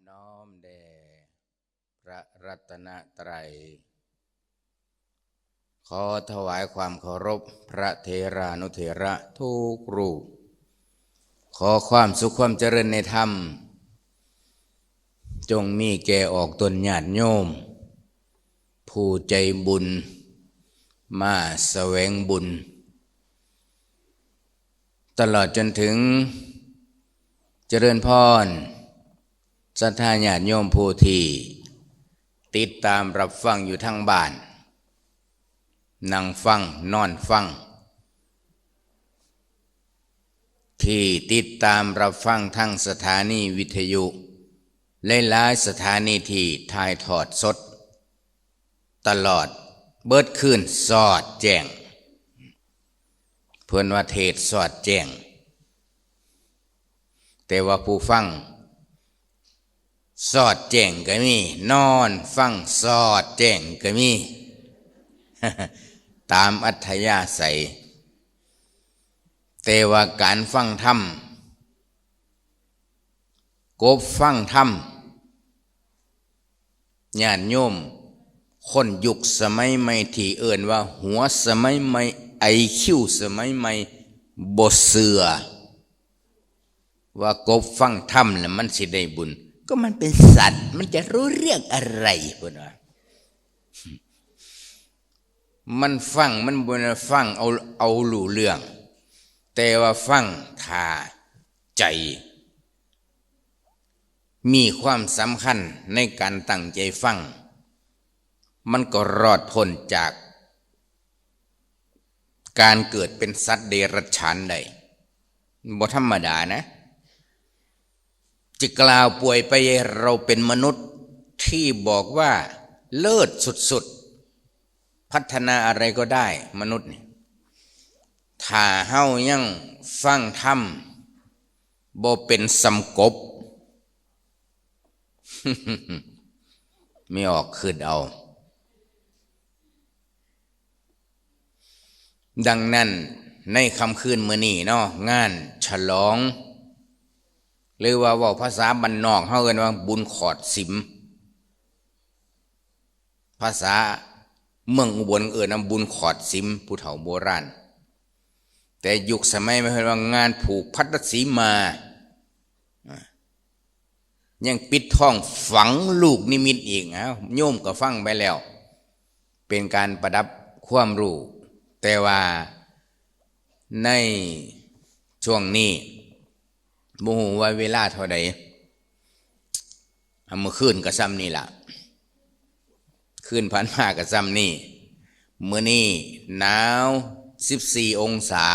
ນ້ອມແດ່ພະລັດຕະນະໄຕ ຂໍຖວາຍຄວາມເຄົາລົບພະເຖລານຸເຖລະທຸກຮູບ. ຂໍຄວາມສຸກຄວາມຈະເລີນໃນທຳ ຈົ່ງມີແກ່ອອກຕົນຍາດໂຍມ ຜູ້ໃຈບຸນມາສະແຫວງບຸນ ຕະຫຼອດຈົນເຖິງ ຈະເລີນພອນ ສັດທາຍາດໂຍມຜູ້ທີ່ຕິດຕາມຮັບຟັງຢູ່ທາງບ້ານ, ນັ່ງຟັງ, ນອນຟັງ, ທີ່ຕິດຕາມຮັບຟັງທາງສະຖານີວິທະຍຸ ຫຼາຍໆສະຖານີທີ່ຖ່າຍທອດສົດຕະຫຼອດເບິດຄືນສອດແຈ້ງ. ເພິ່ນວ່າເທດສອດແຈ້ງ, ແຕ່ວ່າຜູ້ຟັງສອດແຈ້ງກໍມີ, ນອນຟັງສອດແຈ້ງກໍມີ ຕາມອັດທະຍາໄສ. ແຕ່ວ່າການຟັງທຳ, ກົບຟັງທຳ, ຍາດໂຍມຄົນຍຸກສະໄໝໃໝ່ທີ່ເອີ້ນວ່າຫົວສະໄໝໃໝ່, ໄອຄິວສະໄໝໃໝ່ ບໍ່ເຊື່ອວ່າກົບຟັງທຳແລ້ວມັນຊິໄດ້ບຸນ. ກໍມັນເປັນສັດ, ມັນຈະຮູ້ເລື່ອງອະໄລ? ເພິ່ນວ່າ ມັນຟັງ, ມັນບໍ່ໄດ້ຟັງເອົາ, ເອົາຮູ້ເລື່ອງ, ແຕ່ວ່າຟັງຖ້າໃຈ ມີຄວາມສຳຄັນໃນການຕັ້ງໃຈຟັງ, ມັນກໍລອດພົ້ນຈາກການເກີດເປັນສັດເດຍລັດສານໄດ້. ບໍ່ທຳມະດານະ, ຈະກ່າວປ່ວຍໄປເຮົາເປັນມະນຸດທີ່ບອກວ່າເລີດສຸດໆ, ພັດທະນາອະໄລກໍໄດ້, ມະນຸດນີ້ ຖ້າເຮົາຍັງຟັງທຳບໍ່ເປັນສຳກົບ, ມີອອກຄຶດເອົາ. ດັ່ງນັ້ນ ໃນຄ່ຳຄືນມື້ນີ້ເນາະ, ງານສະຫຼອງ ຫຼືວ່າເວົ້າພາສາບ້ານນອກເຮົາເອີ້ນວ່າບຸນຂອດສິມ. ພາສາເມືອງອຸບົນເອີ້ນວ່າບຸນຂອດສິມ ຜູ້ເຖົ້າໂບລານ, ແຕ່ຍຸກສະໄໝໃໝ່ເພິ່ນວ່າງານຜູກພັນລະສີມາ, ຍັງປິດທອງຝັງລູກນິມິດອີກ. ເອົ້າ ໂຍມກໍຟັງໄປແລ້ວ ເປັນການປະດັບຄວາມຮູ້, ແຕ່ວ່າໃນຊ່ວງນີ້ ບໍ່ຮູ້ວ່າເວລາເທົ່າໃດ. ອາ ມື້ຄືນກໍຊ່ຳນີ້ລະ, ຄືນຜ່ານມາກໍຊ່ຳນີ້, ມື້ນີ້ໜາວສິບສີ່ອົງສາ.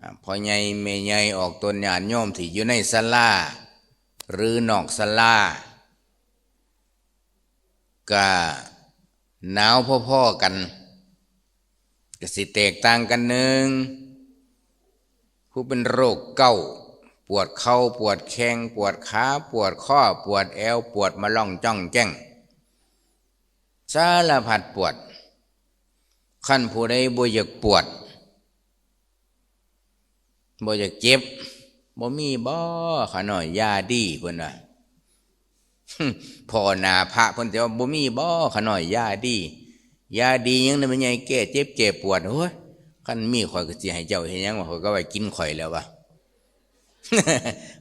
ອາ ພໍ່ໃຫຍ່ແມ່ໃຫຍ່ອອກຕົນຍາດໂຍມທີ່ຢູ່ໃນສາລາ ຫຼື ນອກສາລາ ກະໜາວພໍໆກັນ, ກະຊິແຕກຕ່າງກັນໜຶ່ງ ຜູ້ເປັນໂລກເກົາ, ປວດເຂົ່າ, ປວດແຂ້ງ, ປວດຂາ, ປວດຄໍ, ປວດແອວ, ປວດມະລ່ອງຈ້ອງແຈ້ງ, ສາລະພັດປວດ. ຄັນຜູ້ໃດບໍ່ຢາກປວດ, ບໍ່ຢາກເຈັບ, ບໍ່ມີບໍ່ຂະນ້ອຍຢາດີ? ເພິ່ນວ່າ ພໍ້ໜ້າພະເພິ່ນຊິວ່າ ບໍ່ມີບໍ່ຂະນ້ອຍຢາດີ? ຢາດີຫຍັງນະແມ່ໃຫຍ່ ແກ້ເຈັບແກ້ປວດ? ໂອ້ຍ ຄັນມີຂ້ອຍກໍຊິໃຫ້ເຈົ້າເຮັດຫຍັງວະ? ຂ້ອຍກໍໄວ້ກິນຂ້ອຍແລ້ວວະ,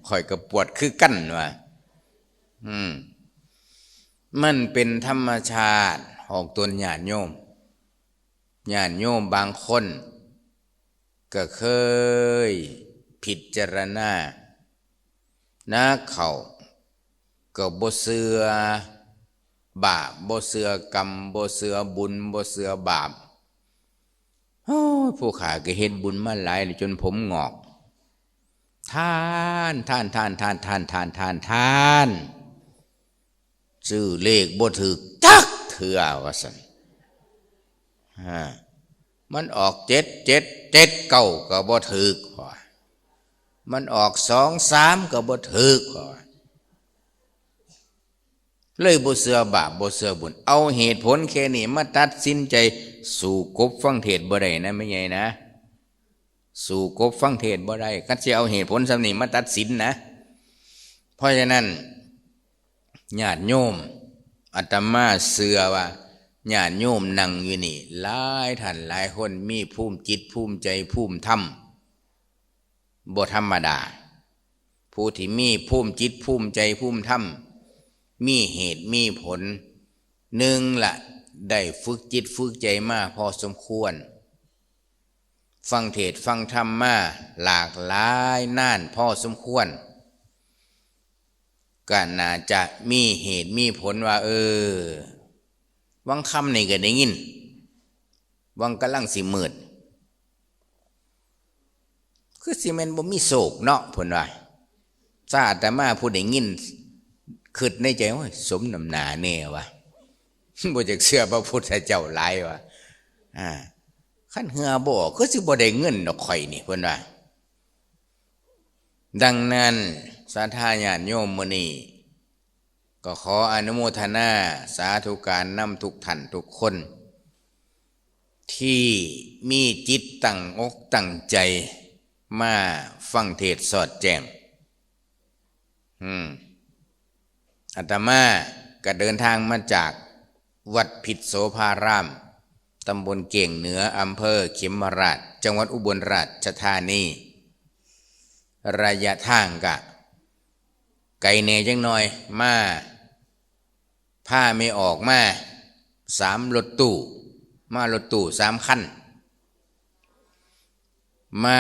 ຂ້ອຍກໍປວດຄືກັນວ່າ. ອືມ ມັນເປັນທຳມະຊາດຂອງຕົນຍາດໂຍມ. ຍາດໂຍມບາງຄົນ ກໍເຄີຍພິຈາລະນາໜັກເຂົ້າ, ກໍບໍ່ເຊື່ອບາບ, ບໍ່ເຊື່ອກຳ, ບໍ່ເຊື່ອບຸນ, ບໍ່ເຊື່ອບາບ. ໂອ້ຍ ຜູ້ຂ້າກໍເຮັດບຸນມາຫຼາຍແລ້ວ ຈົນຜົມງອກ. ທ່ານ, ທ່ານ, ທ່ານ, ທ່ານ, ທ່ານ, ທ່ານ, ທ່ານ, ທ່ານ. ຊື້ເລກບໍ່ຖືກຈັກເທື່ອວ່າຊັ້ນ. ອາ ມັນອອກເຈັດເຈັດເຈັດເກົ້າກໍບໍ່ຖືກ, ມັນອອກສອງສາມກໍບໍ່ຖືກ, ເລີຍບໍ່ເຊື່ອບາບ ບໍ່ເຊື່ອບຸນ. ເອົາເຫດຜົນແຄ່ນີ້ມາຕັດສິນໃຈ, ສູ້ກົບຟັງເທດບໍ່ໄດ້ນະ ແມ່ໃຫຍ່ນະ. ສູ້ກົບຟັງເທດບໍ່ໄດ້ ຄັນຊິເອົາເຫດຜົນສ່ຳນີ້ມາຕັດສິນນະ. ເພາະສະນັ້ນ ຍາດໂຍມ ອາດຕະມາເຊື່ອວ່າຍາດໂຍມນັ່ງຢູ່ນີ້ ຫຼາຍທ່ານຫຼາຍຄົນມີພູມຈິດພູມໃຈພູມທຳ ບໍ່ທຳມະດາ. ຜູ້ທີ່ມີພູມຈິດພູມໃຈພູມທຳ ມີເຫດມີຜົນ ໜຶ່ງລະ ໄດ້ຝຶກຈິດຝຶກໃຈມາພໍສົມຄວນ ຟັງເທດຟັງທຳມາຫຼາກຫຼາຍນານພໍສົມຄວນ ກໍໜ້າຈະມີເຫດມີຜົນວ່າ ເອີ ວັງຄ່ຳນີ້ກໍໄດ້ຍິນ ວັງກຳລັງຊິມືດ ຄືຊິແມ່ນບໍ່ມີໂຊກເນາະ ເພິ່ນວ່າ. ຊາອາດຕະມາຜູ້ໄດ້ຍິນ ຄິດໃນໃຈ ໂອ້ຍ ສົມນ້ຳໜ້າແດ່ວ່າ ບໍ່ຢາກເຊື່ອພະພຸດທະເຈົ້າຫຼາຍວ່າ ອ່າ ຄັນເຮືອບໍ່ອອກ ຄືຊິບໍ່ໄດ້ເງິນດອກຂ້ອຍນີ້ ເພິ່ນວ່າ. ດັ່ງນັ້ນ ສາທາຍາດໂຍມມື້ນີ້ ກໍຂໍອະນຸໂມທະນາສາທຸການນຳທຸກທ່ານທຸກຄົນ ທີ່ມີຈິດຕັ້ງອົກຕັ້ງໃຈມາຟັງເທດສອດແຈ້ງ. ອືມ ອາດຕະມາກໍເດີນທາງມາຈາກວັດພິດໂສພາລາມ ຕຳບົນກ້ຽງເໜືອ ອຳເພີເຂັມມະລາດ ຈັງຫວັດອຸບົນລາຊະທານີ. ໄລຍະທາງກະໄກແດ່ຈັກໜ່ອຍ ມາ ພາແມ່ອອກມາສາມລົດຕູ້ ມາລົດຕູ້ສາມຄັນ ມາ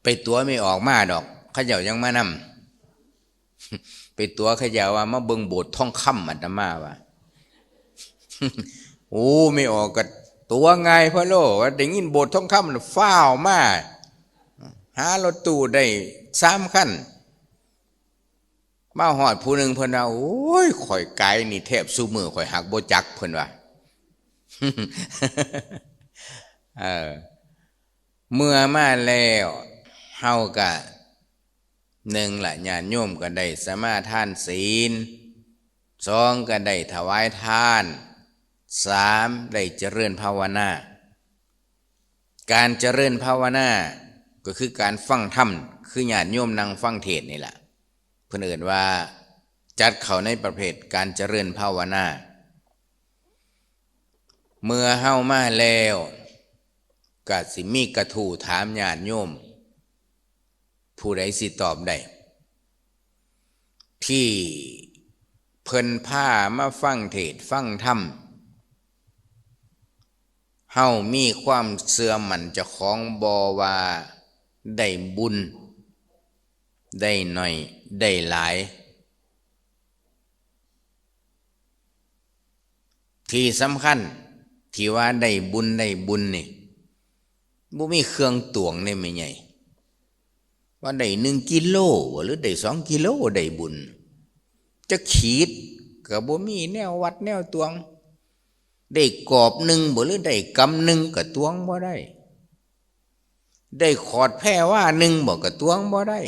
ໄປຕົວະແມ່ອອກມາດອກ ເຂົາເຈົ້າຍັງມານຳ ໄປຕົວະເຂົາເຈົ້າວ່າມາເບິ່ງໂບດທອງຄຳ ອາດຕະມາວ່າ ໂອ້ ແມ່ອອກກໍຕົວະງ່າຍພະໂລ ວ່າໄດ້ຍິນໂບດທອງຄຳ ຟ້າວມາ ຫາລົດຕູ້ໄດ້ສາມຄັນ ມາຮອດຜູ້ໜຶ່ງເພິ່ນວ່າ ໂອ້ຍ ຂ້ອຍກາຍນີ້ແທບຊຸມື້ ຂ້ອຍຫາກບໍ່ຈັກ ເພິ່ນວ່າ ເອີ ເມື່ອມາແລ້ວ ເຮົາກະ ໜຶ່ງລະ ຍາດໂຍມກໍໄດ້ສະມາທານສິນ ສອງກໍໄດ້ຖວາຍທານ ສາມໄດ້ຈະເລີນພາວະນາ. ການຈະເລີນພາວະນາກໍຄືການຟັງທຳ ຄືຍາດໂຍມນັ່ງຟັງເທດນີ້ລະ ເພິ່ນເອີ້ນວ່າຈັດເຂົ້າໃນປະເພດການຈະເລີນພາວະນາ. ເມື່ອເຮົາມາແລ້ວ ກະຊິມີກະທູຖາມຍາດໂຍມ ຜູ້ໃດຊິຕອບໄດ້ ທີ່ເພິ່ນພາມາຟັງເທດຟັງທຳ ເຮົາມີຄວາມເຊື່ອໝັ້ນເຈົ້າຂອງບໍ່ວ່າໄດ້ບຸນ ໄດ້ໜ້ອຍ ໄດ້ຫຼາຍ? ທີ່ສຳຄັນ ທີ່ວ່າໄດ້ບຸນ ໄດ້ບຸນນີ້ ບໍ່ມີເຄື່ອງຕວງເດ້ແມ່ໃຫຍ່ ວ່າໄດ້ໜຶ່ງກິໂລບໍ່ ຫຼືໄດ້ສອງກິໂລໄດ້ບຸນ ຈັກຂີດກໍບໍ່ມີແນວວັດແນວຕວງ ໄດ້ກອບໜຶ່ງບໍ່ ຫຼືໄດ້ກຳໜຶ່ງກໍຕວງບໍ່ໄດ້ ໄດ້ຂອດແພວາໜຶ່ງບໍ່ ກໍຕວງບໍ່ໄດ້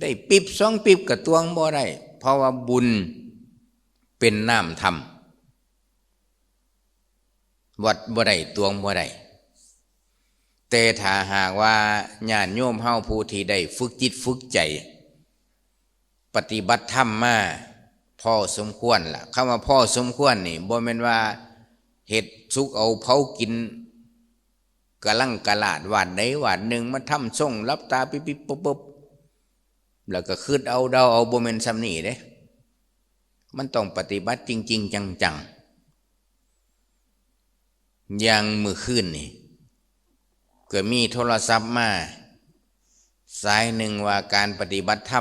ໄດ້ປິບສອງປິບກໍຕວງບໍ່ໄດ້ ເພາະວ່າບຸນເປັນນາມທຳ ວັດບໍ່ໄດ້ ຕວງບໍ່ໄດ້. ແຕ່ຖ້າຫາກວ່າຍາດໂຍມເຮົາຜູ້ທີ່ໄດ້ຝຶກຈິດຝຶກໃຈ ປະຕິບັດທຳມາພໍສົມຄວນລະ ຄຳວ່າພໍສົມຄວນນີ້ ບໍ່ແມ່ນວ່າເຮັດສຸກເອົາເຜົາກິນ ກະລັງກະລາດ ວາດໃດວາດໜຶ່ງ ມາທຳຊົງ ຫຼັບຕາປິບໆປຶບໆ ແລ້ວກໍຄິດເອົາເດົາເອົາ ບໍ່ແມ່ນສ່ຳນີ້ເດ້ ມັນຕ້ອງປະຕິບັດຈິງໆຈັງໆ. ຢ່າງມື້ຄືນນີ້ ກໍມີໂທລະສັບມາສາຍໜຶ່ງວ່າ ການປະຕິບັດທຳ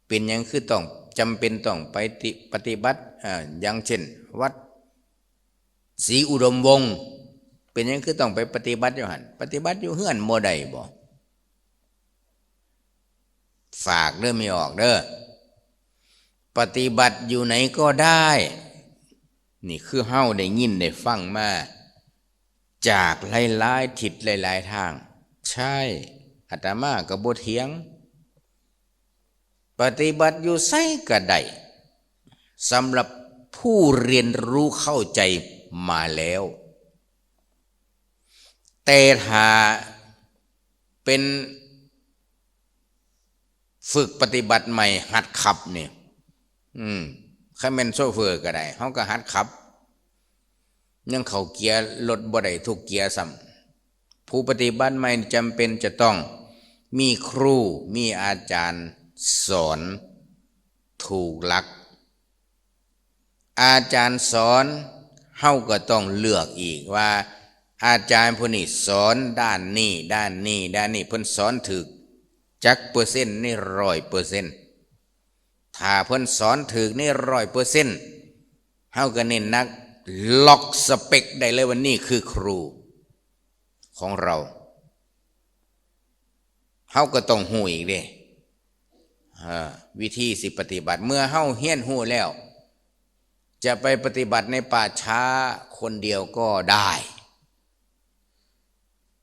ເປັນຫຍັງຄືຕ້ອງ ຈຳເປັນຕ້ອງໄປຕິ ປະຕິບັດ ເອີ ຢ່າງເຊັ່ນ ວັດສີອຸດົມວົງ ເປັນຫຍັງຄືຕ້ອງໄປປະຕິບັດຢູ່ຫັ້ນ? ປະຕິບັດຢູ່ເຮືອນບໍ່ໄດ້ບໍ? ຝາກເດີ ແມ່ອອກເດີ ປະຕິບັດຢູ່ໃນກໍໄດ້. ນີ້ຄືເຮົາໄດ້ຍິນໄດ້ຟັງມາຈາກຫຼາຍໆທິດຫຼາຍໆທາງ. ໃຊ່ ອາດຕະມາກໍບໍ່ຖຽງ. ປະຕິບັດຢູ່ໃສກໍໄດ້ ສຳລັບຜູ້ຮຽນຮູ້ເຂົ້າໃຈມາແລ້ວ. ແຕ່ຖ້າເປັນ ຝຶກປະຕິບັດໃໝ່ຫັດຂັບນີ້ ອືມ ຄັນແມ່ນໂຊເຟີກໍໄດ້ ເຮົາກໍຫັດຂັບ ຍັງເຂົ້າເກຍລົດບໍ່ໄດ້ທຸກເກຍຊ້ຳ. ຜູ້ປະຕິບັດໃໝ່ຈຳເປັນຈະຕ້ອງມີຄູ ມີອາຈານສອນຖືກຫຼັກ. ອາຈານສອນ ເຮົາກໍຕ້ອງເລືອກອີກວ່າ ອາຈານຜູ້ນີ້ສອນດ້ານນີ້ ດ້ານນີ້ ດ້ານນີ້ ເພິ່ນສອນຖືກຈັກເປີເຊັນໃນຮ້ອຍເປີເຊັນ. ຖ້າເພິ່ນສອນຖືກໃນຮ້ອຍເປີເຊັນ ເຮົາກໍເນັ້ນໜັກ ລັອກສະເປັກໄດ້ເລີຍວ່ານີ້ຄືຄູຂອງເຮົາ. ເຮົາກໍຕ້ອງຮູ້ອີກເດ້ ເອີ ວິທີຊິປະຕິບັດ. ເມື່ອເຮົາຮຽນຮູ້ແລ້ວ ຈະໄປປະຕິບັດໃນປ່າຊ້າຄົນດຽວກໍໄດ້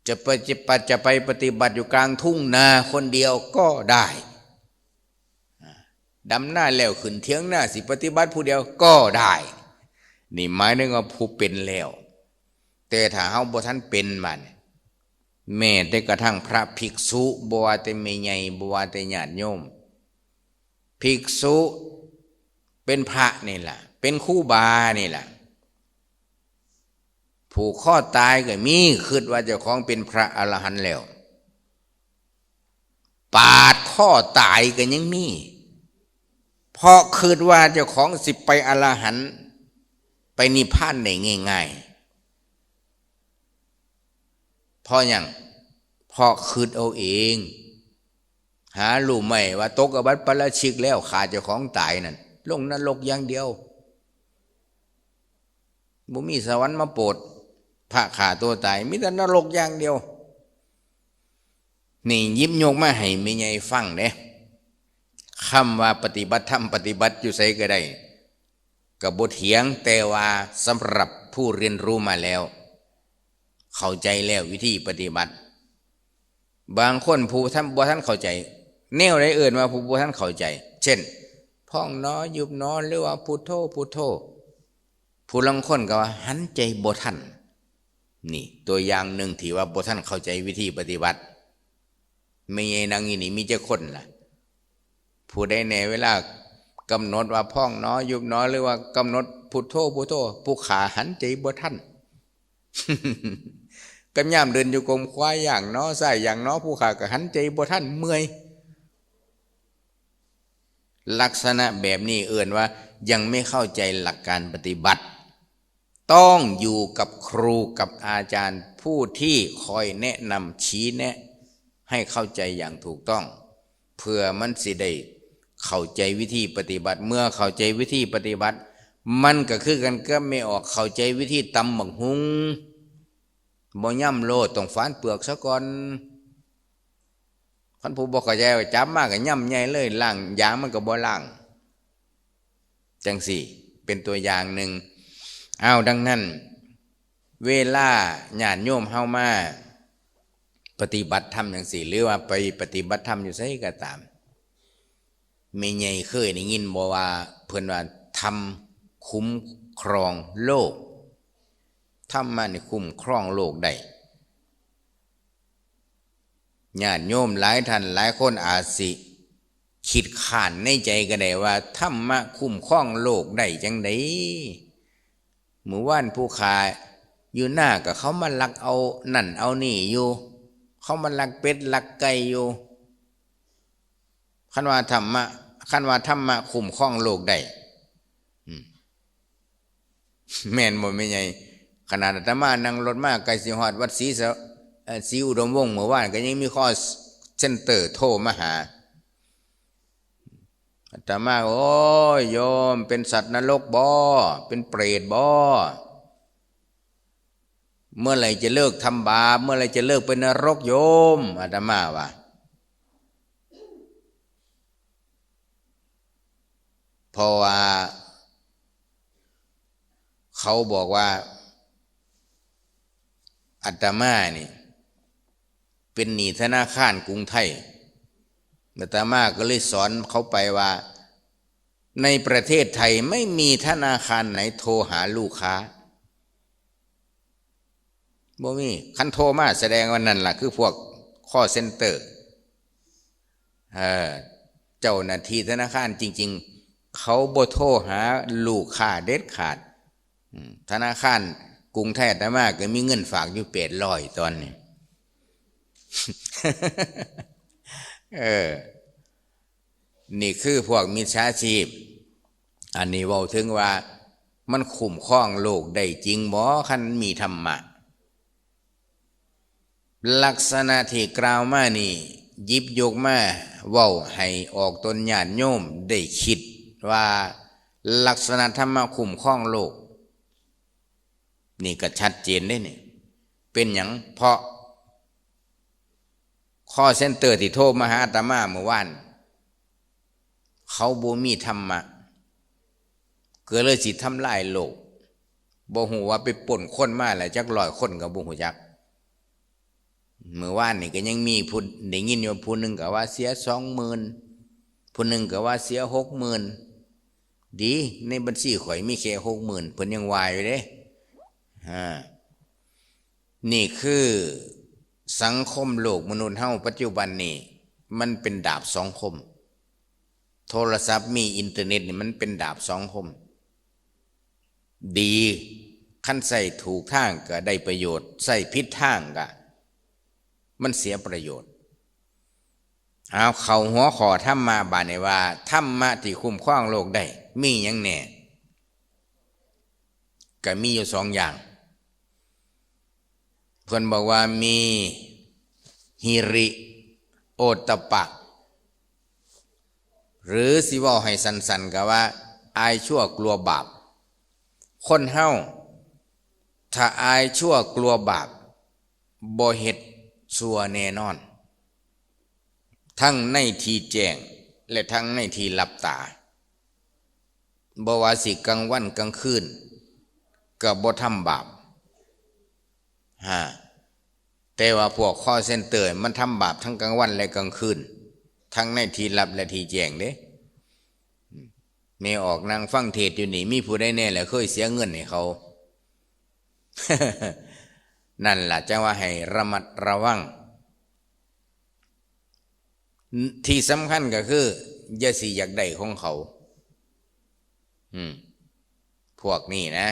ຈະໄປ ຈະໄປ ຈະໄປປະຕິບັດຢູ່ກາງທົ່ງນາຄົນດຽວກໍໄດ້ ດຳນາແລ້ວຂຶ້ນຖຽງນາ ຊິປະຕິບັດຜູ້ດຽວກໍໄດ້. ນີ້ໝາຍເຖິງວ່າຜູ້ເປັນແລ້ວ. ແຕ່ຖ້າເຮົາບໍ່ທັນເປັນບາດນີ້ ແມ້ແຕ່ກະທັ່ງພະພິກສຸ ບໍ່ວ່າແຕ່ແມ່ໃຫຍ່ ບໍ່ວ່າແຕ່ຍາດໂຍມ ພິກສຸ ເປັນພະນີ້ລະ ເປັນຄູບານີ້ລະ ຜູກຄໍຕາຍກໍມີ ຄິດວ່າເຈົ້າຂອງເປັນພະອະລະຫັນແລ້ວ ປາດຄໍຕາຍກໍຍັງມີ ເພາະຄິດວ່າເຈົ້າຂອງຊິໄປອະລະຫັນ ໄປນິບພານໄດ້ງ່າຍໆ. ເພາະຫຍັງ? ເພາະຄິດເອົາເອງ ຫາຮູ້ໄໝວ່າຕົກອະບັດປາລາຊິກແລ້ວ ຂ້າເຈົ້າຂອງຕາຍນັ້ນ ລົງນະລົກຢ່າງດຽວ ບໍ່ມີສະຫວັນມາໂປດພະຂ້າຕົວຕາຍ ມີແຕ່ນະລົກຢ່າງດຽວ. ນີ້ຫຍິບຍົກມາໃຫ້ແມ່ໃຫຍ່ຟັງເດ້ ຄຳວ່າປະຕິບັດທຳ ປະຕິບັດຢູ່ໃສກໍໄດ້ ກໍບໍ່ຖຽງ ແຕ່ວ່າສຳລັບຜູ້ຮຽນຮູ້ມາແລ້ວ ເຂົ້າໃຈແລ້ວວິທີປະຕິບັດ. ບາງຄົນຜູ້ທັນ ບໍ່ທັນເຂົ້າໃຈ ແນວໃດເອີ້ນວ່າຜູ້ບໍ່ທັນເຂົ້າໃຈ? ເຊັ່ນ ພອງໜໍ ຍຸບໜໍ ຫຼືວ່າພຸດໂທ ພຸດໂທ. ຜູ້ລາງຄົນກໍວ່າຫັນໃຈບໍ່ທັນ. ນີ້ຕົວຢ່າງໜຶ່ງທີ່ວ່າບໍ່ທັນເຂົ້າໃຈວິທີປະຕິບັດ. ແມ່ໃຫຍ່ນັ່ງຢູ່ນີ້ມີຈັກຄົນລະ? ຜູ້ໃດແດ່ເວລາກຳນົດວ່າພອງໜໍ ຍຸບໜໍ ຫຼືວ່າກຳນົດພຸດໂທ ພຸດໂທ ຜູ້ຂ້າຫັນໃຈບໍ່ທັນ. ກັບຍາມເດີນໂຍກົມ ຂວາຢ່າງໜໍ ຊ້າຍຢ່າງໜໍ ຜູ້ຂ້າກໍຫັນໃຈບໍ່ທັນ ເມື່ອຍ. ລັກສະນະແບບນີ້ເອີ້ນວ່າຍັງໄມ່ເຂົ້າໃຈຫຼັກການປະຕິບັດ. ຕ້ອງຢູ່ກັບຄູກັບອາຈານ ຜູ້ທີ່ຄອຍແນະນຳຊີ້ແນະໃຫ້ເຂົ້າໃຈຢ່າງຖືກຕ້ອງ ເພື່ອມັນຊິໄດ້ເຂົ້າໃຈວິທີປະຕິບັດ. ເມື່ອເຂົ້າໃຈວິທີປະຕິບັດ ມັນກໍຄືກັນກັບແມ່ອອກເຂົ້າໃຈວິທີຕຳບັກຫຸ່ງ. ບໍ່ຍຳໂລດ ຕ້ອງຝານເປືອກສາກ່ອນ. ຄັນຜູ້ບໍ່ເຂົ້າໃຈ ຈັບມາກໍຍຳໃຫຍ່ເລີຍ ລ້າງຢາງມັນກໍບໍ່ລ້າງ. ຈັ່ງຊີ້ ເປັນຕົວຢ່າງໜຶ່ງ. ອ້າວ ດັ່ງນັ້ນ ເວລາຍາດໂຍມເຮົາມາປະຕິບັດທຳຈັ່ງຊີ້ ຫຼືວ່າໄປປະຕິບັດທຳຢູ່ໃສກໍຕາມ ແມ່ໃຫຍ່ເຄີຍໄດ້ຍິນບໍ່ວ່າເພິ່ນວ່າທຳຄຸ້ມຄອງໂລກ? ທຳມະນີ້ຄຸ້ມຄອງໂລກໄດ້. ຍາດໂຍມຫຼາຍທ່ານຫຼາຍຄົນອາດຊິຄິດຄ້ານໃນໃຈກໍໄດ້ວ່າ ທຳມະຄຸ້ມຄອງໂລກໄດ້ຈັ່ງໃດ? ມື້ວານຜູ້ຂ້າຢູ່ນາກໍເຂົາມາລັກເອົານັ້ນເອົານີ້ຢູ່ ເຂົາມາລັກເປັດລັກໄກ່ຢູ່. ຄັນວ່າທຳມະ ຄັນວ່າທຳມະຄຸ້ມຄອງໂລກໄດ້ ອືມ ແມ່ນບໍ່ແມ່ໃຫຍ່? ຂະໜາດອາດຕະມານັ່ງລົດມາໃກ້ຊິຮອດວັດສີສະ ເອີ ສີອຸດົມວົງ ເມື່ອວານກໍຍັງມີຄໍເຊັນເຕີໂທມາຫາອາດຕະມາ. ໂອ້ຍ ໂຍມ ເປັນສັດນະລົກບໍ? ເປັນເປດບໍ? ເມື່ອໃດຈະເລີກທຳບາບ? ເມື່ອໃດຈະເລີກໄປນະລົກໂຍມ? ອາດຕະມາວ່າ ເພາະວ່າເຂົາບອກວ່າອາດຕະມານີ້ເປັນໜີ້ທະນາຄານກຸງໄທ. ອາດຕະມາກໍເລີຍສອນເຂົາໄປວ່າ ໃນປະເທດໄທໄມ່ມີທະນາຄານໃດໂທຫາລູກຄ້າ. ບໍ່ມີ. ຄັນໂທມາສະແດງວ່ານັ້ນລະຄືພວກຄໍເຊັນເຕີ. ເອີ ເຈົ້າໜ້າທີ່ທະນາຄານຈິງໆ ເຂົາບໍ່ໂທຫາລູກຄ້າເດັດຂາດ. ອືມ ທະນາຄານກຸງໄທອາດຕະມາກໍມີເງິນຝາກຢູ່ແປດຮ້ອຍຕອນນີ້. ເອີ ນີ້ຄືພວກມິດສາຊີບ. ອັນນີ້ເວົ້າເຖິງວ່າມັນຄຸ້ມຄອງໂລກໄດ້ຈິງບໍ່ ຄັນມີທຳມະ? ລັກສະນະທີ່ກ່າວມານີ້ ຫຍິບຍົກມາເວົ້າໃຫ້ອອກຕົນຍາດໂຍມໄດ້ຄິດວ່າ ລັກສະນະທຳມະຄຸ້ມຄອງໂລກ ນີ້ກໍຊັດເຈນເດ້ນີ້. ເປັນຫຍັງ? ເພາະ ຄອລເຊັນເຕີທີ່ໂທມາຫາອາດຕະມາມື້ວານ ເຂົາບໍ່ມີທຳມະ ກໍເລີຍຊິທຳລາຍໂລກ. ບໍ່ຮູ້ວ່າໄປປຸ້ນຄົນມາແລ້ວຈັກຮ້ອຍຄົນກໍບໍ່ຮູ້ຈັກ. ມື້ວານນີ້ກໍຍັງມີຜູ້ ໄດ້ຍິນຢູ່ ຜູ້ໜຶ່ງກໍວ່າເສຍສອງໝື່ນ ຜູ້ໜຶ່ງກໍວ່າເສຍຫົກໝື່ນ. ດີ ໃນບັນຊີຂ້ອຍມີແຄ່ຫົກໝື່ນ ເພິ່ນຍັງວ່າຢູ່ເດ້. ອາ ນີ້ຄືສັງຄົມໂລກມະນຸດເຮົາປັດຈຸບັນນີ້ ມັນເປັນດາບສອງຄົມ. ໂທລະສັບມີອິນເຕີເນັດນີ້ ມັນເປັນດາບສອງຄົມ. ດີ ຄັນໃຊ້ຖືກທາງກໍໄດ້ປະໂຫຍດ, ໃຊ້ຜິດທາງກໍມັນເສຍປະໂຫຍດ. ເອົາ ເຂົ້າຫົວຂໍ້ທຳມະບາດນີ້ວ່າ ທຳມະທີ່ຄຸ້ມຄອງໂລກໄດ້ມີຫຍັງແດ່? ກໍມີຢູ່ສອງຢ່າງ. ເພິ່ນບອກວ່າມີຫິລິໂອດຕະປະ ຫຼື ຊິເວົ້າໃຫ້ສັ້ນໆ ກໍວ່າອາຍຊົ່ວກົວບາບ. ຄົນເຮົາຖ້າອາຍຊົ່ວກົວບາບ ບໍ່ເຮັດຊົ່ວແນ່ນອນ ທັງໃນທີ່ແຈ້ງ ແລະ ທັງໃນທີ່ຫຼັບຕາ. ບໍ່ວ່າຊິກາງວັນກາງຄືນກໍບໍ່ທຳບາບ. ຮະ ແຕ່ວ່າພວກຄອລເຊັນເຕີມັນທຳບາບທັງກາງວັນ ແລະ ກາງຄືນ, ທັງໃນທີ່ລັບ ແລະ ທີ່ແຈ້ງເດ້. ແມ່ອອກນັ່ງຟັງເທດຢູ່ນີ້ ມີຜູ້ໃດແດ່ລະເຄີຍເສຍເງິນໃຫ້ເຂົາ? ນັ້ນລະ ຈັ່ງວ່າໃຫ້ລະມັດລະວັງ. ທີ່ສຳຄັນກໍຄື ຢ່າຊິຢາກໄດ້ຂອງເຂົາ. ອືມ ພວກນີ້ນະ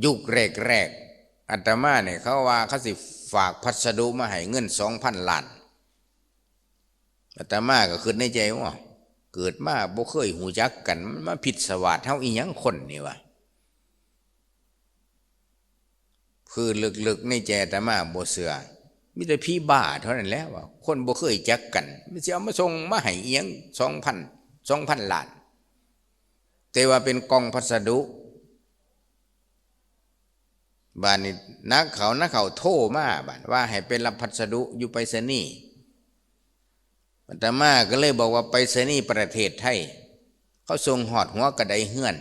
ຍຸກແລກໆ ອາດຕະມານີ້ ເຂົາວ່າເຂົາຊິຝາກພັດສະດຸມາໃຫ້ ເງິນສອງພັນລ້ານ. ອາດຕະມາກໍຄິດໃນໃຈ ໂອ້ ເກີດມາບໍ່ເຄີຍຮູ້ຈັກກັນ ມັນມາພິດສະຫວາດເຮົາອີ່ຫຍັງຄົນນີ້ວະ. ຄືເລິກໆໃນໃຈອາດຕະມາບໍ່ເຊື່ອ ມີແຕ່ຜີບ້າເທົ່ານັ້ນແຫຼະວ່າ ຄົນບໍ່ເຄີຍຈັກກັນ ມັນຊິເອົາມາສົ່ງມາໃຫ້ອີ່ຫຍັງ ສອງພັນ ສອງພັນລ້ານ ແຕ່ວ່າເປັນກ່ອງພັດສະດຸ. ບາດນີ້ນັກຂ່າວ ນັກຂ່າວໂທມາບາດວ່າໃຫ້ໄປຮັບພັດສະດຸຢູ່ໄປສະນີ. ອາດຕະມາກໍເລີຍບອກວ່າ ໄປສະນີປະເທດໄທ ເຂົາສົ່ງຮອດຫົວກະໄດເຮືອນ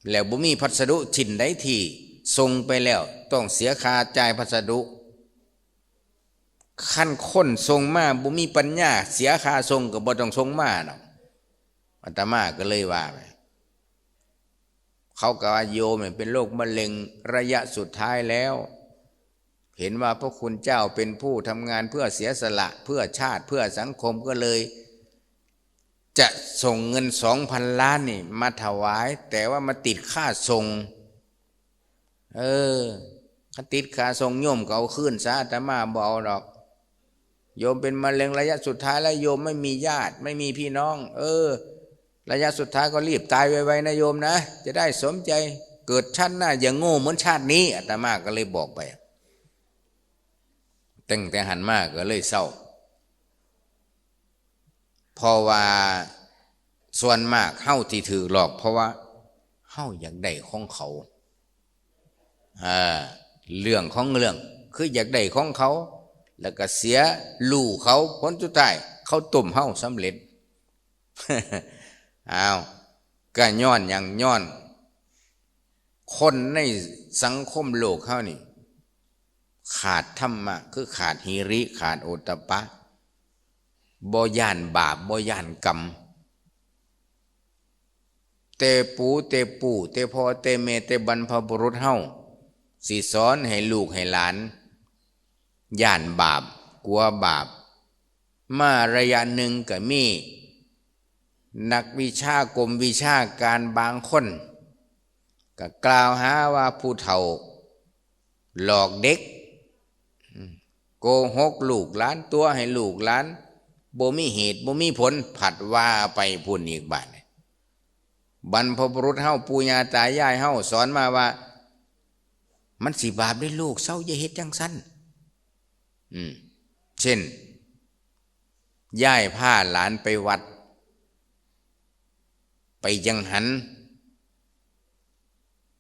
ແລ້ວບໍ່ມີພັດສະດຸຊິ້ນໃດທີ່ສົ່ງໄປແລ້ວຕ້ອງເສຍຄ່າຈ່າຍພັດສະດຸ. ຄັນຄົນສົ່ງມາບໍ່ມີປັນຍາເສຍຄ່າສົ່ງ ກໍບໍ່ຕ້ອງສົ່ງມາດອກ. ອາດຕະມາກໍເລີຍວ່າໄປ ເຂົາກໍວ່າ ໂຍມເປັນໂລກມະເຮັງໄລຍະສຸດທ້າຍແລ້ວ ເຫັນວ່າພະຄຸນເຈົ້າເປັນຜູ້ທຳງານເພື່ອເສຍສະຫຼະ ເພື່ອຊາດ ເພື່ອສັງຄົມ ກໍເລີຍຈະສົ່ງເງິນສອງພັນລ້ານນີ້ມາຖວາຍ ແຕ່ວ່າມາຕິດຄ່າສົ່ງ. ເອີ ຄັນຕິດຄ່າສົ່ງ ໂຍມກໍເອົາຄືນຊະ ອາດຕະມາບໍ່ເອົາດອກ. ໂຍມເປັນມະເຮັງໄລຍະສຸດທ້າຍແລ້ວ ໂຍມໄມ່ມີຍາດ ໄມ່ມີພີ່ນ້ອງ ເອີ ໄລຍະສຸດທ້າຍກໍຣີບຕາຍໄວໆນະໂຍມນະ ຈະໄດ້ສົມໃຈ ເກີດຊາດໜ້າຢ່າໂງ່ເໝືອນຊາດນີ້. ອາດຕະມາກໍເລີຍບອກໄປ. ຕັ້ງແຕ່ຫັ້ນມາກໍເລີຍເຊົາ ເພາະວ່າສ່ວນມາກເຮົາທີ່ຖືກຫຼອກ ເພາະວ່າເຮົາຢາກໄດ້ຂອງເຂົາ. ເອີ ເລື່ອງຂອງເລື່ອງ ຄືຢາກໄດ້ຂອງເຂົາ ແລ້ວກໍເສຍຫຼູ່ເຂົາ ຜົນສຸດທ້າຍເຂົາຕົ້ມເຮົາສຳເລັດ. ອ້າວ ກໍຍ້ອນຫຍັງ? ຍ້ອນຄົນໃນສັງຄົມໂລກເຮົານີ້ຂາດທຳມະ ຄືຂາດຫິລິ ຂາດໂອດຕະປະ ບໍ່ຢ້ານບາບ ບໍ່ຢ້ານກຳ. ແຕ່ປູແຕ່ປູ ແຕ່ພໍ່ແຕ່ແມ່ ແຕ່ບັນພະບຸລຸດເຮົາ ຊິສອນໃຫ້ລູກໃຫ້ຫຼານຢ້ານບາບ ກົວບາບ ມາໄລຍະໜຶ່ງກໍມີນັກວິຊາກົມວິຊາການບາງຄົນກໍກ່າວຫາວ່າຜູ້ເຖົ້າຫຼອກເດັກ ໂກຫົກລູກຫຼານ ຕົວະໃຫ້ລູກຫຼານ ບໍ່ມີເຫດບໍ່ມີຜົນ ພັດວ່າໄປພຸ້ນອີກບາດນີ້. ບັນພະບຸລຸດເຮົາ ປູ່ຍ່າຕາຍາຍເຮົາສອນມາວ່າ ມັນຊິບາບເດ້ລູກ ເຊົາ ຢ່າເຮັດຈັ່ງຊັ້ນ. ອືມ ເຊັ່ນ ຍາຍພາຫຼານໄປວັດ ໄປຈັງຫັນ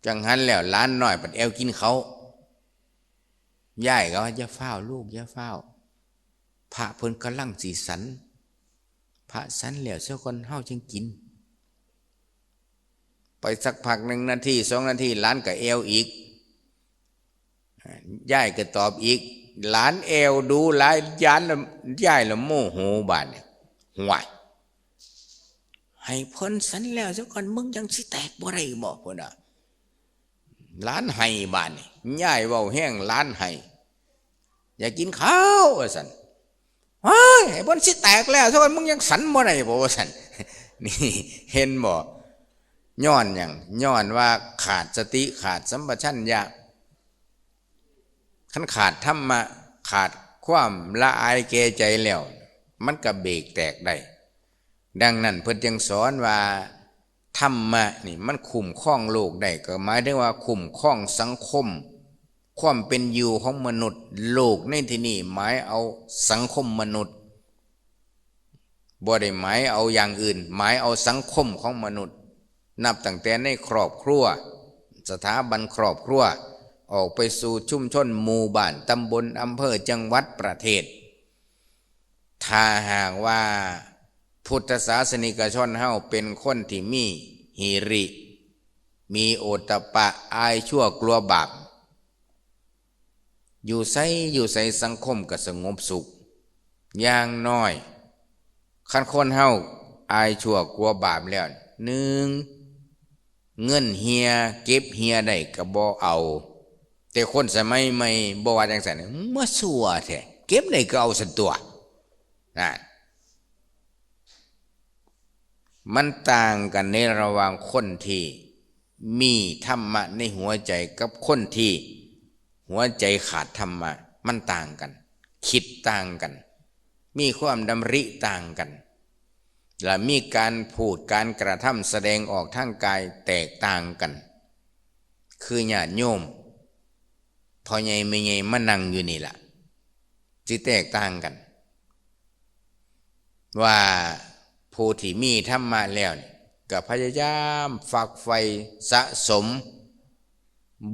ຈັງຫັນແລ້ວຫຼານນ້ອຍພັດແອວກິນເຂົ້າ ຍາຍກໍວ່າ ຢ່າຟ້າວລູກ ຢ່າຟ້າວ ພະເພິ່ນກຳລັງຊິສັນ ພະສັນແລ້ວຊະກ່ອນ ເຮົາຈຶ່ງກິນ. ໄປສັກພັກໜຶ່ງນາທີສອງນາທີ ຫຼານກໍແອວອີກ ຍາຍກໍຕອບອີກ ຫຼານແອວດູຫຼາຍ ຢ້ານລະ ຍາຍລະໂມໂຫບາດນີ້ ຫ້ວຍ ໃຫ້ເພິ່ນສັນແລ້ວຊະກ່ອນ ມຶງຍັງຊິແຕກບໍ່ໄດ້ບໍ່ ພຸ້ນນະ ຫຼານໄຫ້ບາດນີ້ ຍາຍເວົ້າແຮງ ຫຼານໄຫ້ ຢາກກິນເຂົ້າວ່າຊັ້ນ ເຮີ້ຍ ໃຫ້ເພິ່ນຊິແຕກແລ້ວຊະກ່ອນ ມຶງຍັງສັນບໍ່ໄດ້ບໍ່ວ່າຊັ້ນ ນີ້ ເຫັນບໍ່ ຍ້ອນຫຍັງ ຍ້ອນວ່າຂາດສະຕິ ຂາດສຳປະຊັນຍະ ຄັນຂາດທຳມະ ຂາດຄວາມລະອາຍແກ່ໃຈແລ້ວ ມັນກໍເບກແຕກໄດ້. ດັ່ງນັ້ນເພິ່ນຈຶ່ງສອນວ່າ ທຳມະນີ້ມັນຄຸ້ມຄອງໂລກໄດ້ ກໍໝາຍເຖິງວ່າຄຸ້ມຄອງສັງຄົມ ຄວາມເປັນຢູ່ຂອງມະນຸດ. ໂລກໃນທີ່ນີ້ໝາຍເອົາສັງຄົມມະນຸດ ບໍ່ໄດ້ໝາຍເອົາຢ່າງອື່ນ ໝາຍເອົາສັງຄົມຂອງມະນຸດ ນັບຕັ້ງແຕ່ໃນຄອບຄົວ ສະຖາບັນຄອບຄົວ ອອກໄປສູ່ຊຸມຊົນ ໝູ່ບ້ານ ຕຳບົນ ອຳເພີ ຈັງຫວັດ ປະເທດ. ຖ້າຫາກວ່າພຸດທະສາສະນິກະຊົນເຮົາເປັນຄົນທີ່ມີຫິລິ ມີໂອດຕະປະ ອາຍຊົ່ວກົວບາບ ຢູ່ໃສຢູ່ໃສສັງຄົມກໍສະຫງົບສຸກ. ຢ່າງໜ້ອຍ ຄັນຄົນເຮົາອາຍຊົ່ວກົວບາບແລ້ວ ໜຶ່ງ ເງິນເຫ່ຍ ເກັບເຫ່ຍໄດ້ກໍບໍ່ເອົາ. ແຕ່ຄົນສະໄໝໃໝ່ບໍ່ວ່າຈັ່ງຊັ້ນ ມາຊົ່ວແທ້ ເກັບໄດ້ກໍເອົາຊັ້ນຕົວະ ນັ້ນ. ມັນຕ່າງກັນໃນລະຫວ່າງຄົນທີ່ມີທຳມະໃນຫົວໃຈ ກັບຄົນທີ່ຫົວໃຈຂາດທຳມະ. ມັນຕ່າງກັນ ຄິດຕ່າງກັນ ມີຄວາມດຳລິຕ່າງກັນ ແລະ ມີການພູດການກະທຳສະແດງອອກທາງກາຍແຕກຕ່າງກັນ. ຄືຍາດໂຍມພໍ່ໃຫຍ່ແມ່ໃຫຍ່ມານັ່ງຢູ່ນີ້ລະ ຊິແຕກຕ່າງກັນ ວ່າຜູ້ທີ່ມີທຳມະແລ້ວນີ້ ກໍພະຍາຍາມຝັກໃຝ່ສະສົມ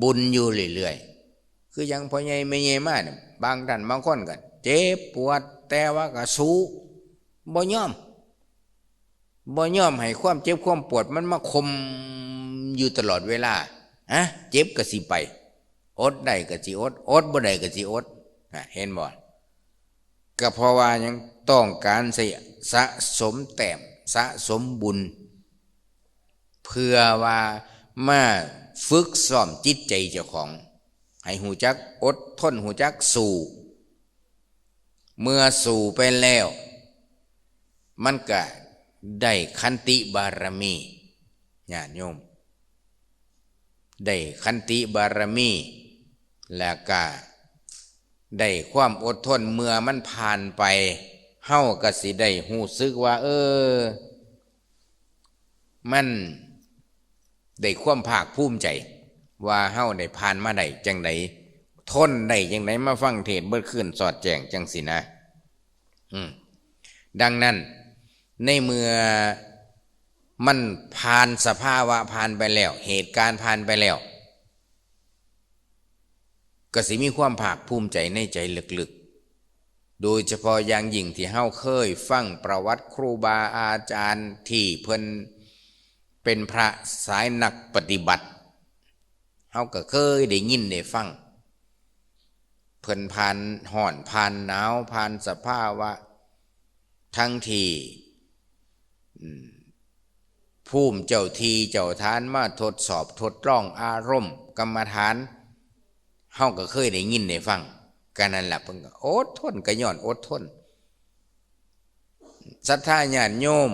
ບຸນຢູ່ເລື້ອຍໆ. ຄືຫຍັງພໍ່ໃຫຍ່ແມ່ໃຫຍ່ມານີ້ ບາງທ່ານບາງຄົນກໍເຈັບປວດ ແຕ່ວ່າກໍສູ້ ບໍ່ຍອມ ບໍ່ຍອມໃຫ້ຄວາມເຈັບຄວາມປວດມັນມາຂົ່ມຢູ່ຕະຫຼອດເວລາ. ຮະ ເຈັບກໍຊິໄປ ອົດໄດ້ກໍຊິອົດ ອົດບໍ່ໄດ້ກໍຊິອົດ. ນະ ເຫັນບໍ່? ກໍເພາະວ່າຫຍັງ? ຕ້ອງການຊິສະສົມແຕ້ມ ສະສົມບຸນ ເພື່ອວ່າມາຝຶກຊ້ອມຈິດໃຈເຈົ້າຂອງ ໃຫ້ຮູ້ຈັກອົດທົນ ຮູ້ຈັກສູ້. ເມື່ອສູ້ໄປແລ້ວ ມັນກະໄດ້ຂັນຕິບາລະມີ ຍາດໂຍມ ໄດ້ຂັນຕິບາລະມີ ແລ້ວກະໄດ້ຄວາມອົດທົນ. ເມື່ອມັນຜ່ານໄປ ເຮົາກະຊິໄດ້ຮູ້ສຶກວ່າ ເອີ ມັນ ໄດ້ຄວາມພາກພູມໃຈວ່າເຮົາໄດ້ຜ່ານມາໄດ້ຈັ່ງໃດ ທົນໄດ້ຈັ່ງໃດ ມາຟັງເທດເບິດຄືນສອດແຈ້ງຈັ່ງຊີ້ນະ. ອືມ ດັ່ງນັ້ນ ໃນເມື່ອມັນຜ່ານສະພາວະຜ່ານໄປແລ້ວ ເຫດການຜ່ານໄປແລ້ວ ກໍຊິມີຄວາມພາກພູມໃຈໃນໃຈເລິກໆ ໂດຍສະເພາະຢ່າງຍິ່ງທີ່ເຮົາເຄີຍຟັງປະຫວັດຄູບາອາຈານທີ່ເພິ່ນເປັນພະສາຍນັກປະຕິບັດ ເຮົາກໍເຄີຍໄດ້ຍິນໄດ້ຟັງ ເພິ່ນຜ່ານຮ້ອນ ຜ່ານໜາວ ຜ່ານສະພາວະ ທັງທີ່ ອືມ ພູມເຈົ້າທີ່ເຈົ້າທານມາທົດສອບທົດລອງອາລົມກຳມະຖານ ເຮົາກໍເຄີຍໄດ້ຍິນໄດ້ຟັງ. ກໍນັ້ນລະ ເພິ່ນກໍອົດທົນ ກໍຍ້ອນອົດທົນ ສັດທາຍາດໂຍມ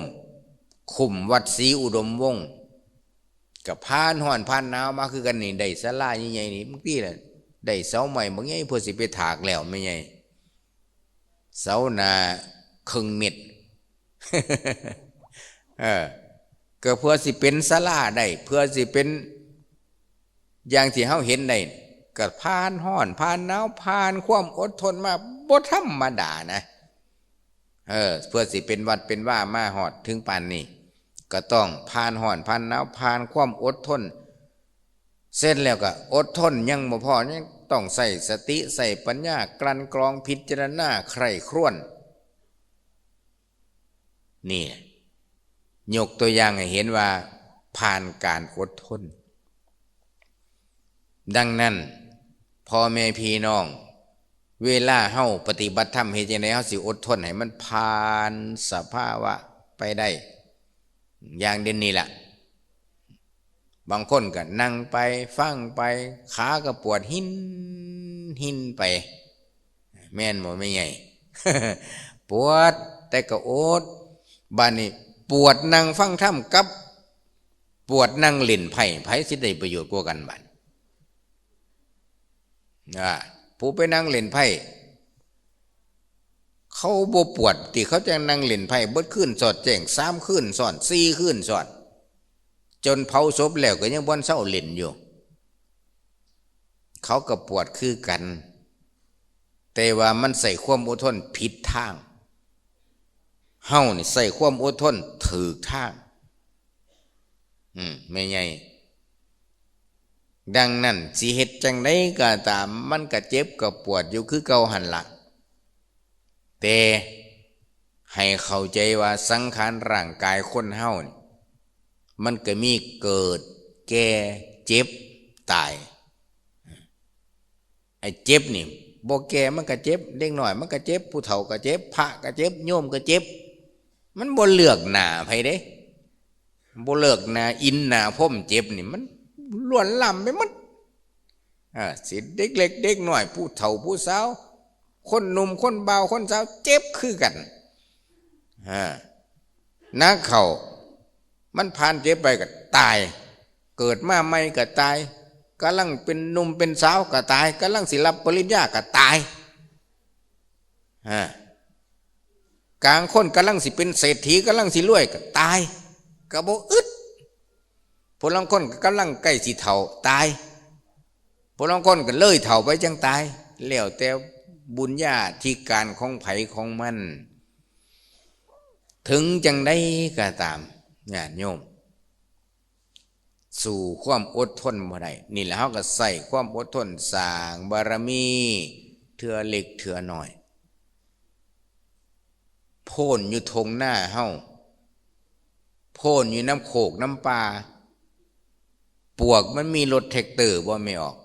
ຄຸ້ມວັດສີອຸດົມວົງ ກໍຜ່ານຮ້ອນຜ່ານໜາວມາຄືກັນນີ້ ໄດ້ສາລາໃຫຍ່ໆນີ້ ບາງທີລະໄດ້ເສົາໄມ້ບັກໃຫຍ່ ເພື່ອຊິໄປຖາກແລ້ວແມ່ໃຫຍ່ ເສົາໜ້າເຄິ່ງເມັດ ເອີ ກໍເພື່ອຊິເປັນສາລາໄດ້ ເພື່ອຊິເປັນ ຢ່າງທີ່ເຮົາເຫັນໄດ້ ກໍຜ່ານຮ້ອນ ຜ່ານໜາວ ຜ່ານຄວາມອົດທົນມາບໍ່ທຳມະດານະ ເອີ ເພື່ອຊິເປັນວັດເປັນວາມາຮອດເຖິງປານນີ້ ກໍຕ້ອງຜ່ານຮ້ອນ ຜ່ານໜາວ ຜ່ານຄວາມອົດທົນ ເສັດແລ້ວກໍອົດທົນຍັງບໍ່ພໍ ຍັງຕ້ອງໃຊ້ສະຕິ ໃຊ້ປັນຍາ ກລັ່ນກຣອງ ພິຈາລະນາ ໃຄ່ຄຣວນ ນີ້ ຍົກຕົວຢ່າງໃຫ້ເຫັນວ່າຜ່ານການອົດທົນ. ດັ່ງນັ້ນ ພໍ່ແມ່ພີ່ນ້ອງ ເວລາເຮົາປະຕິບັດທຳ ເຮັດຈັ່ງໃດເຮົາຊິອົດທົນໃຫ້ມັນຜ່ານສະພາວະໄປໄດ້ ຢ່າງເດັ່ນນີ້ລະ. ບາງຄົນກໍນັ່ງໄປ ຟັງໄປ ຂາກໍປວດຫິນຫິນໄປ ແມ່ນບໍ່ແມ່ໃຫຍ່? ປວດ ແຕ່ກໍອົດ. ບາດນີ້ປວດນັ່ງຟັງທຳກັບປວດນັ່ງຫຼິ້ນໄພ້ ໃຜຊິໄດ້ປະໂຫຍດກວ່າກັນບາດ? ອາ ຜູ້ໄປນັ່ງຫຼິ້ນໄພ້ ເຂົາບໍ່ປວດຕິ ເຂົາຈັ່ງນັ່ງຫຼິ້ນໄພ້ເບິດຄືນສອດແຈ້ງ ສາມຄືນຊ້ອນ ສີ່ຄືນຊ້ອນ ຈົນເຜົາສົບແລ້ວກໍຍັງບໍ່ທັນເຊົາຫຼິ້ນຢູ່. ເຂົາກໍປວດຄືກັນ ແຕ່ວ່າມັນໃຊ້ຄວາມອົດທົນຜິດທາງ ເຮົານີ້ໃຊ້ຄວາມອົດທົນຖືກທາງ ອືມ ແມ່ໃຫຍ່. ດັ່ງນັ້ນ ຊິເຮັດຈັ່ງໃດກໍຕາມ ມັນກະເຈັບກະປວດຢູ່ຄືເກົ່າຫັ້ນລະ ແຕ່ໃຫ້ເຂົ້າໃຈວ່າສັງຂານຮ່າງກາຍຄົນເຮົານີ້ ມັນກະມີເກີດ ແກ່ ເຈັບ ຕາຍ. ໄອ້ເຈັບນີ້ ບໍ່ແກ່ມັນກະເຈັບ ເດັກນ້ອຍມັນກະເຈັບ ຜູ້ເຖົ້າກະເຈັບ ພະກະເຈັບ ໂຍມກະເຈັບ ມັນບໍ່ເລືອກໜ້າໃຜເດ້ ບໍ່ເລືອກໜ້າອິນໜ້າພົມ ເຈັບນີ້ມັນລວນລາມໄປໝົດ. ເອີ ຊິເດັກເລັກເດັກນ້ອຍ ຜູ້ເຖົ້າຜູ້ສາວ ຄົນໜຸ່ມຄົນບ່າວຄົນສາວ ເຈັບຄືກັນ. ເອີ ໜັກເຂົ້າ ມັນຜ່ານເຈັບໄປກໍຕາຍ ເກີດມາໃໝ່ກໍຕາຍ ກຳລັງເປັນໜຸ່ມເປັນສາວກໍຕາຍ ກຳລັງຊິຮັບປະລິນຍາກໍຕາຍ ອາ ກາງຄົນກຳລັງຊິເປັນເສດຖີ ກຳລັງຊິລວຍກໍຕາຍ ກໍບໍ່ອຶດ. ຜູ້ລາງຄົນກໍກຳລັງໃກ້ຊິເຖົ້າຕາຍ ຜູ້ລາງຄົນກໍເລີຍເຖົ້າໄປຈັ່ງຕາຍ ແລ້ວແຕ່ບຸນຍາທິການຂອງໃຜຂອງມັນ. ເຖິງຈັ່ງໃດກໍຕາມ ຍາດໂຍມ ສູ້ຄວາມອົດທົນບໍ່ໄດ້. ນີ້ແຫຼະ ເຮົາກໍໃຊ້ຄວາມອົດທົນສ້າງບາລະມີເທື່ອເລັກເທື່ອນ້ອຍ. ໂພນຢູ່ທົ່ງນາເຮົາ ໂພນຢູ່ນຳໂຄກນຳປ່າ ປວກມັນມີລົດແທັກເຕີບໍ່ແມ່ອອກ?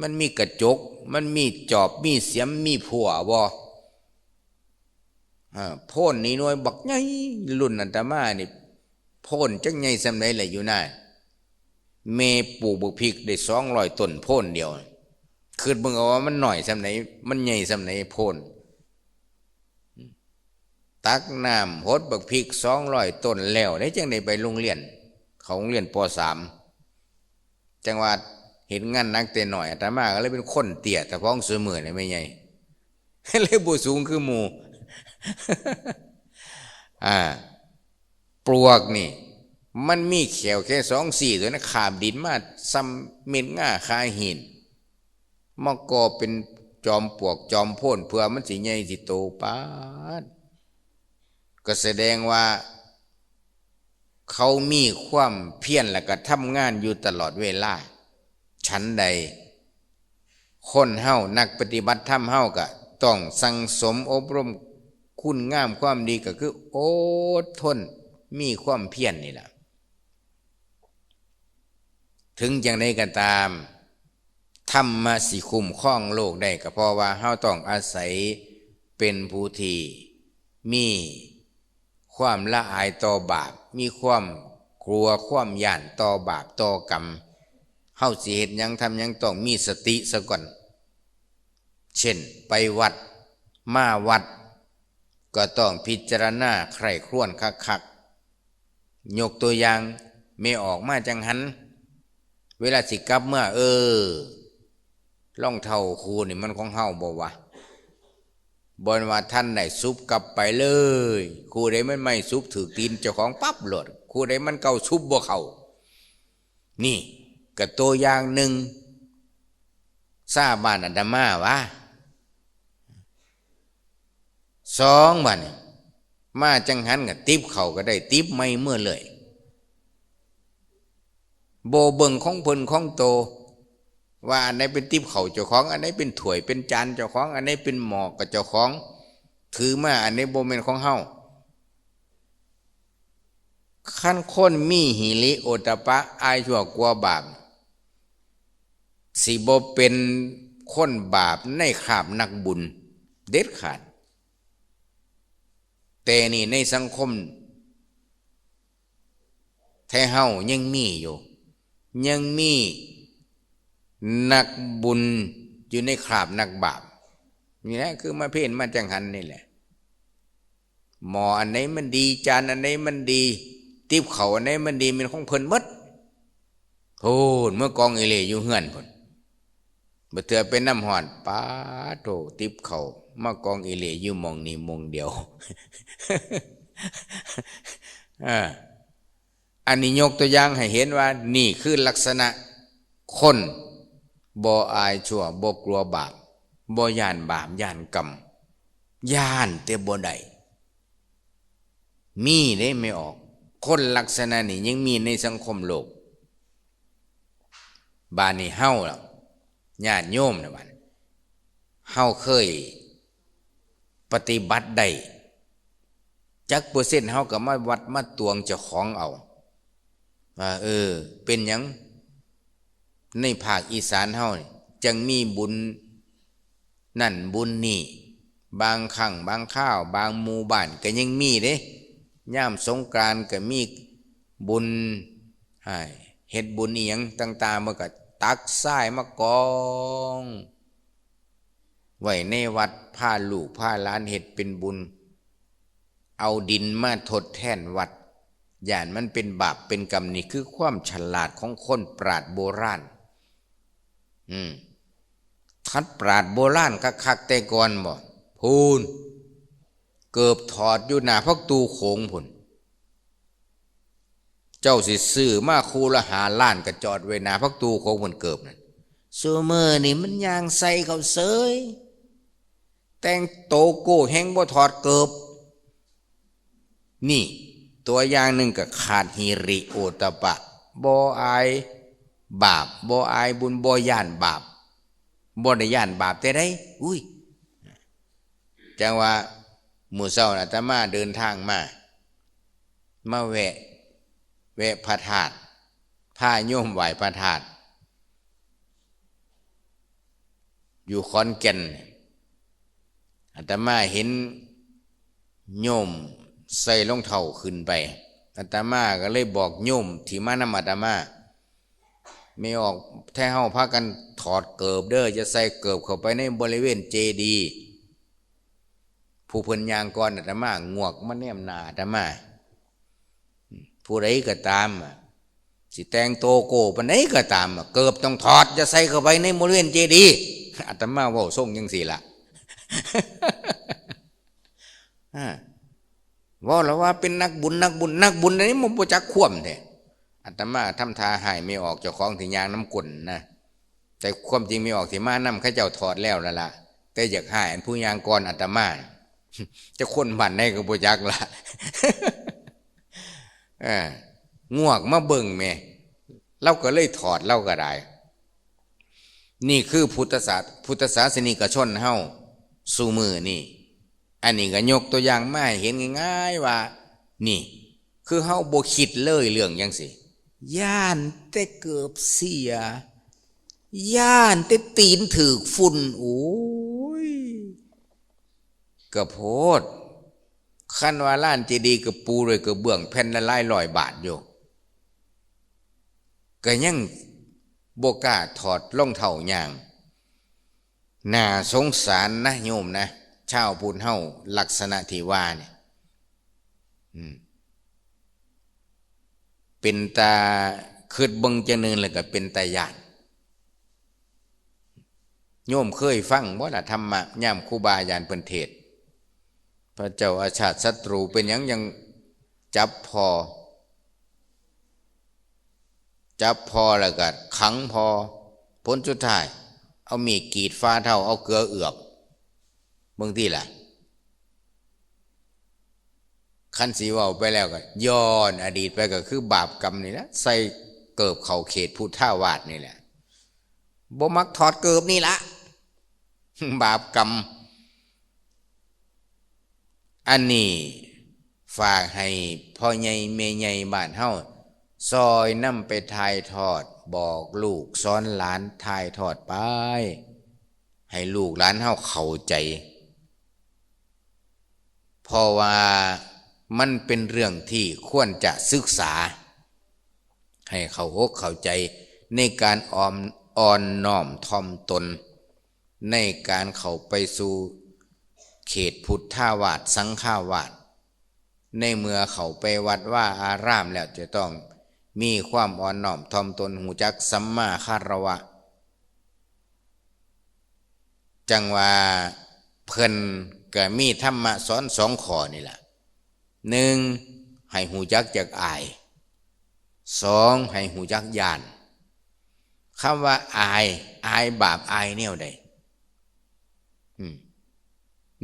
ມັນມີກະຈົກ ມັນມີຈອບ ມີສຽມ ມີພົ່ວບໍ່? ເອີ ໂພນນີ້ໜ່ວຍບັກໃຫຍ່ ລຸ້ນອາດຕະມານີ້ ໂພນຈັກໃຫຍ່ສ່ຳໃດລະຢູ່ນາ. ແມ່ປູກບັກພິກໄດ້ສອງຮ້ອຍຕົ້ນໂພນດຽວ ຄິດເບິ່ງເອົາວ່າມັນໜ້ອຍສ່ຳໃດ ມັນໃຫຍ່ສ່ຳໃດໂພນ. ຕັກນ້ຳຫົດບັກພິກສອງຮ້ອຍຕົ້ນແລ້ວເດ້ ຈັ່ງໄດ້ໄປໂຮງຮຽນ ເຂົ້າໂຮງຮຽນ ປໍສາມ ຈັ່ງວ່າເຮັດງານໜັກແຕ່ນ້ອຍ ອາດຕະມາກໍເລີຍເປັນຄົນເຕ້ຍ ຕາພອງຊຸມື້ນີ້ແມ່ໃຫຍ່ ເລີຍບໍ່ສູງຄືໝູ່. ອ່າ ປວກນີ້ ມັນມີແຂ້ວແຄ່ສອງຊີ້ ຕົວນັ້ນຄາບດິນມາສ່ຳເມັດງາຄາຫີນ ມາກໍ່ເປັນຈອມປວກຈອມໂພນ ເພື່ອມັນຊິໃຫຍ່ຊິໂຕປາດ. ກໍສະແດງວ່າ ເຂົາມີຄວາມພຽນ ແລະກະທຳງານຢູ່ຕະຫຼອດເວລາ. ສັນໃດ ຄົນເຮົາ ນັກປະຕິບັດທຳເຮົາ ກະຕ້ອງສັ່ງສົມອົບຮົມຄຸນງາມຄວາມດີ ກໍຄືອົດທົນ ມີຄວາມພຽນນີ້ລະ. ເຖິງຈັ່ງໃດກໍຕາມ ທຳມະຊິຄຸ້ມຄອງໂລກໄດ້ ກໍເພາະວ່າເຮົາຕ້ອງອາໄສເປັນຜູ້ທີ່ມີຄວາມລະອາຍຕໍ່ບາບ ມີຄວາມກົວຄວາມຢ້ານຕໍ່ບາບຕໍ່ກຳ. ເຮົາຊິເຮັດຫຍັງທຳຫຍັງຕ້ອງມີສະຕິສາກ່ອນ. ເຊັ່ນ ໄປວັດ ມາວັດ ກໍຕ້ອງພິຈາລະນາໃຄ່ຄວນຄັກໆ. ຍົກຕົວຢ່າງ ແມ່ອອກມາຈັງຫັ້ນ ເວລາຊິກັບເມືອ ເອີ ລອງເທົ້າຄູ່ນີ້ມັນຂອງເຮົາບໍ່ວະ? ບໍ່ແມ່ນວ່າທັນໄດ້ຊຸບກັບໄປເລີຍ, ຄູ່ໃດມັນໃໝ່ຊຸບຖືກຕີນເຈົ້າຂອງປັບໂລດ, ຄູ່ໃດມັນເກົ່າຊຸບບໍ່ເຂົ້າ. ນີ້ກໍຕົວຢ່າງໜຶ່ງ ຊາວບ້ານອາດຕະມາວ່າ. ສອງ ບາດນີ້ ມາຈັງຫັ້ນກໍຕິບເຂົ້າກໍໄດ້ຕິບໃໝ່ເມືອເລີຍ, ບໍ່ເບິ່ງຂອງເພິ່ນຂອງໂຕ ວ່າອັນໃດເປັນຕິບເຂົ້າເຈົ້າຂອງ, ອັນໃດເປັນຖ້ວຍເປັນຈານເຈົ້າຂອງ, ອັນໃດເປັນໝໍ້ກໍເຈົ້າຂອງ, ຖືມາອັນໃດບໍ່ແມ່ນຂອງເຮົາ. ຄັນຄົນມີຫິລິໂອດຕະປະ ອາຍຊົ່ວກົວບາບ ຊິບໍ່ເປັນຄົນບາບໃນຄາບນັກບຸນເດັດຂາດ. ແຕ່ນີ້ໃນສັງຄົມໄທເຮົາຍັງມີຢູ່, ຍັງມີນັກບຸນຢູ່ໃນຄາບນັກບາບ. ນີ້ແຫຼະ ຄືມາເພນມາຈັງຫັ້ນນີ້ແຫຼະ. ໝໍ້ອັນໃດມັນດີ, ຈານອັນໃດມັນດີ, ຕິບເຂົ້າອັນໃດມັນດີ ແມ່ນຂອງເພິ່ນໝົດ. ໂພດ ເມືອກອງອີ່ເຫຼຢູ່ເຮືອນພຸ້ນ. ບາດເທື່ອໄປນຳຮອດ ປາໂທ້ ຕິບເຂົ້າມາກອງອີ່ເຫຼຢູ່ໝ່ອງນີ້ໝ່ອງດຽວ. ເອີ ອັນນີ້ຍົກຕົວຢ່າງໃຫ້ເຫັນວ່າ ນີ້ຄືລັກສະນະຄົນບໍ່ອາຍຊົ່ວ ບໍ່ກົວບາບ, ບໍ່ຢ້ານບາບຢ້ານກຳ, ຢ້ານແຕ່ບໍ່ໄດ້. ມີເດ້ ແມ່ອອກ, ຄົນລັກສະນະນີ້ຍັງມີໃນສັງຄົມໂລກ. ບາດນີ້ເຮົາລະ ຍາດໂຍມລະ ບາດນີ້ ເຮົາເຄີຍປະຕິບັດໄດ້ຈັກເປີເຊັນ? ເຮົາກໍມາວັດມາຕວງເຈົ້າຂອງເອົາ ວ່າ ເອີ ເປັນຫຍັງໃນພາກອີສານເຮົານີ້ຈັ່ງມີບຸນນັ້ນບຸນນີ້? ບາງຄັ້ງບາງຄາວ ບາງໝູ່ບ້ານກໍຍັງມີເດ້, ຍາມສົງການກໍມີບຸນ ໃຫ້ເຮັດບຸນອີ່ຫຍັງຕ່າງໆ ເພິ່ນກໍຕັກຊາຍມາກອງໄວ້ໃນວັດ, ພາລູກພາຫຼານເຮັດເປັນບຸນ, ເອົາດິນມາທົດແທນວັດ, ຢ້ານມັນເປັນບາບເປັນກຳ. ນີ້ຄືຄວາມສະຫຼາດຂອງຄົນປາດໂບລານ. ອືມ ຄັນປາດໂບລານຄັກໆແຕ່ກ່ອນບໍ ພຸ້ນ ເກີບຖອດຢູ່ໜ້າພັກຕູໂຂງພຸ້ນ. ເຈົ້າຊິຊື້ມາຄູ່ລະຫ້າລ້ານ ກໍຈອດໄວ້ໜ້າພັກຕູໂຂງພຸ້ນ ເກີບນັ້ນ. ຊຸມື້ນີ້ມັນຍ່າງໃສ່ເຂົາເສີຍ, ແຕ່ງໂຕໂກ້ແຮ່ງບໍ່ຖອດເກີບ. ນີ້ຕົວຢ່າງໜຶ່ງກໍຂາດຫິລິໂອດຕະປະ, ບໍ່ອາຍບາບ, ບໍ່ອາຍບຸນ, ບໍ່ຢ້ານບາບ, ບໍ່ໄດ້ຢ້ານບາບແຕ່ໃດ. ອຸ້ຍ ຈັ່ງວ່າມື້ເຊົ້າອາດຕະມາເດີນທາງມາ ມາແວະ ແວະພະທາດ, ພາໂຍມໄຫວ້ພະທາດ ຢູ່ຂອນແກ່ນ. ອາດຕະມາເຫັນໂຍມໃສ່ລອງເທົ້າຂຶ້ນໄປ, ອາດຕະມາກໍເລີຍບອກໂຍມທີ່ມານຳອາດຕະມາ, ແມ່ອອກ ແທ້ເຮົາພາກັນຖອດເກີບເດີ, ຢ່າໃສ່ເກີບເຂົ້າໄປໃນບໍລິເວນເຈດີ. ຜູ້ເພິ່ນຍ່າງກ່ອນອາດຕະມາ ງວກມາແນມໜ້າອາດຕະມາ. ຜູ້ໃດກໍຕາມ ຊິແຕ່ງໂຕໂກ້ປານໃດກໍຕາມ ເກີບຕ້ອງຖອດ, ຢ່າໃສ່ເຂົ້າໄປໃນບໍລິເວນເຈດີ. ອາດຕະມາເວົ້າຊົງຈັ່ງຊີ້ລະ. ອາ ເວົ້າລະວ່າເປັນນັກບຸນ, ນັກບຸນ, ນັກບຸນໃດ ມັນບໍ່ຈັກຄວາມແທ້. ອາດຕະມາທຳທ່າຮ້າຍແມ່ອອກເຈົ້າຂອງທີ່ຍ່າງນຳກົ້ນນະ, ແຕ່ຄວາມຈິງແມ່ອອກທີ່ມານຳເຂົາເຈົ້າຖອດແລ້ວລະລະ, ແຕ່ຢາກຮ້າຍອັນຜູ້ຍ່າງກ່ອນອາດຕະມາ. ຈັກຄົນບ້ານໃດກໍບໍ່ຈັກລະ. ເອີ ງວກມາເບິ່ງແໝ່, ລາວກໍເລີຍຖອດ ລາວກໍໄດ້. ນີ້ຄືພຸດທະສາ ພຸດທະສາສະນິກະຊົນເຮົາຊຸມື້ນີ້. ອັນນີ້ກໍຍົກຕົວຢ່າງມາໃຫ້ເຫັນງ່າຍໆວ່າ ນີ້ ຄືເຮົາບໍ່ຄິດເລີຍເລື່ອງຈັ່ງຊີ້, ຢ້ານແຕ່ເກີບເສຍ, ຢ້ານແຕ່ຕີນຖືກຝຸ່ນ. ໂອ້ຍ ກະໂພດ, ຄັນວ່າລານເຈດີກໍປູດ້ວຍກະເບື້ອງແຜ່ນລະຫຼາຍຮ້ອຍບາດຢູ່, ກະຍັງບໍ່ກ້າຖອດລອງເທົ້າຍ່າງ. ໜ້າສົງສານນະໂຍມນະ, ຊາວພຸດເຮົາລັກສະນະທີ່ວ່ານີ້ ອືມ ເປັນຕາຄຶດເບິ່ງຈັ່ງໜຶ່ງແລ້ວກໍເປັນຕາຢ້ານ. ໂຍມເຄີຍຟັງບໍ່ລະ ທຳມະຍາມຄູບາອາຈານເພິ່ນເທດ? ພະເຈົ້າອາຊາດສັດຕູເປັນຫຍັງຍັງຈັບພໍ່ ຈັບພໍ່ແລ້ວກໍຂັງພໍ່ ຜົນສຸດທ້າຍເອົາມີດກຣີດຝ່າເທົ້າ ເອົາເກືອເອືອບ ເບິ່ງຕິລະ. ຄັນຊິເວົ້າໄປແລ້ວກໍຍ້ອນອະດີດໄປ ກໍຄືບາບກຳນີ້ແຫຼະ ໃສ່ເກີບເຂົ້າເຂດພຸດທາວາດນີ້ແຫຼະ ບໍ່ມັກຖອດເກີບນີ້ລະ ບາບກຳ. ອັນນີ້ຝາກໃຫ້ພໍ່ໃຫຍ່ແມ່ໃຫຍ່ບ້ານເຮົາ ຊ່ອຍນຳໄປຖ່າຍທອດ ບອກລູກສອນຫຼານ ຖ່າຍທອດໄປ ໃຫ້ລູກຫຼານເຮົາເຂົ້າໃຈ ເພາະວ່າມັນເປັນເລື່ອງທີ່ຄວນຈະສຶກສາ ໃຫ້ເຂົ້າອົກເຂົ້າໃຈ ໃນການອອມ ອ່ອນນ້ອມຖ່ອມຕົນ ໃນການເຂົ້າໄປສູ່ເຂດພຸດທາວາດ ສັງຄາວາດ. ໃນເມື່ອເຂົ້າໄປວັດວາອາຣາມແລ້ວ ຈະຕ້ອງມີຄວາມອ່ອນນ້ອມຖ່ອມຕົນ ຮູ້ຈັກສຳມາຄາລະວະ. ຈັ່ງວ່າເພິ່ນກໍມີທຳມະສອນສອງຂໍ້ນີ້ລະ ໜຶ່ງ ໃຫ້ຮູ້ຈັກຈັກອາຍ ສອງ ໃຫ້ຮູ້ຈັກຢ້ານ. ຄຳວ່າອາຍ ອາຍບາບ ອາຍແນວໃດ? ອືມ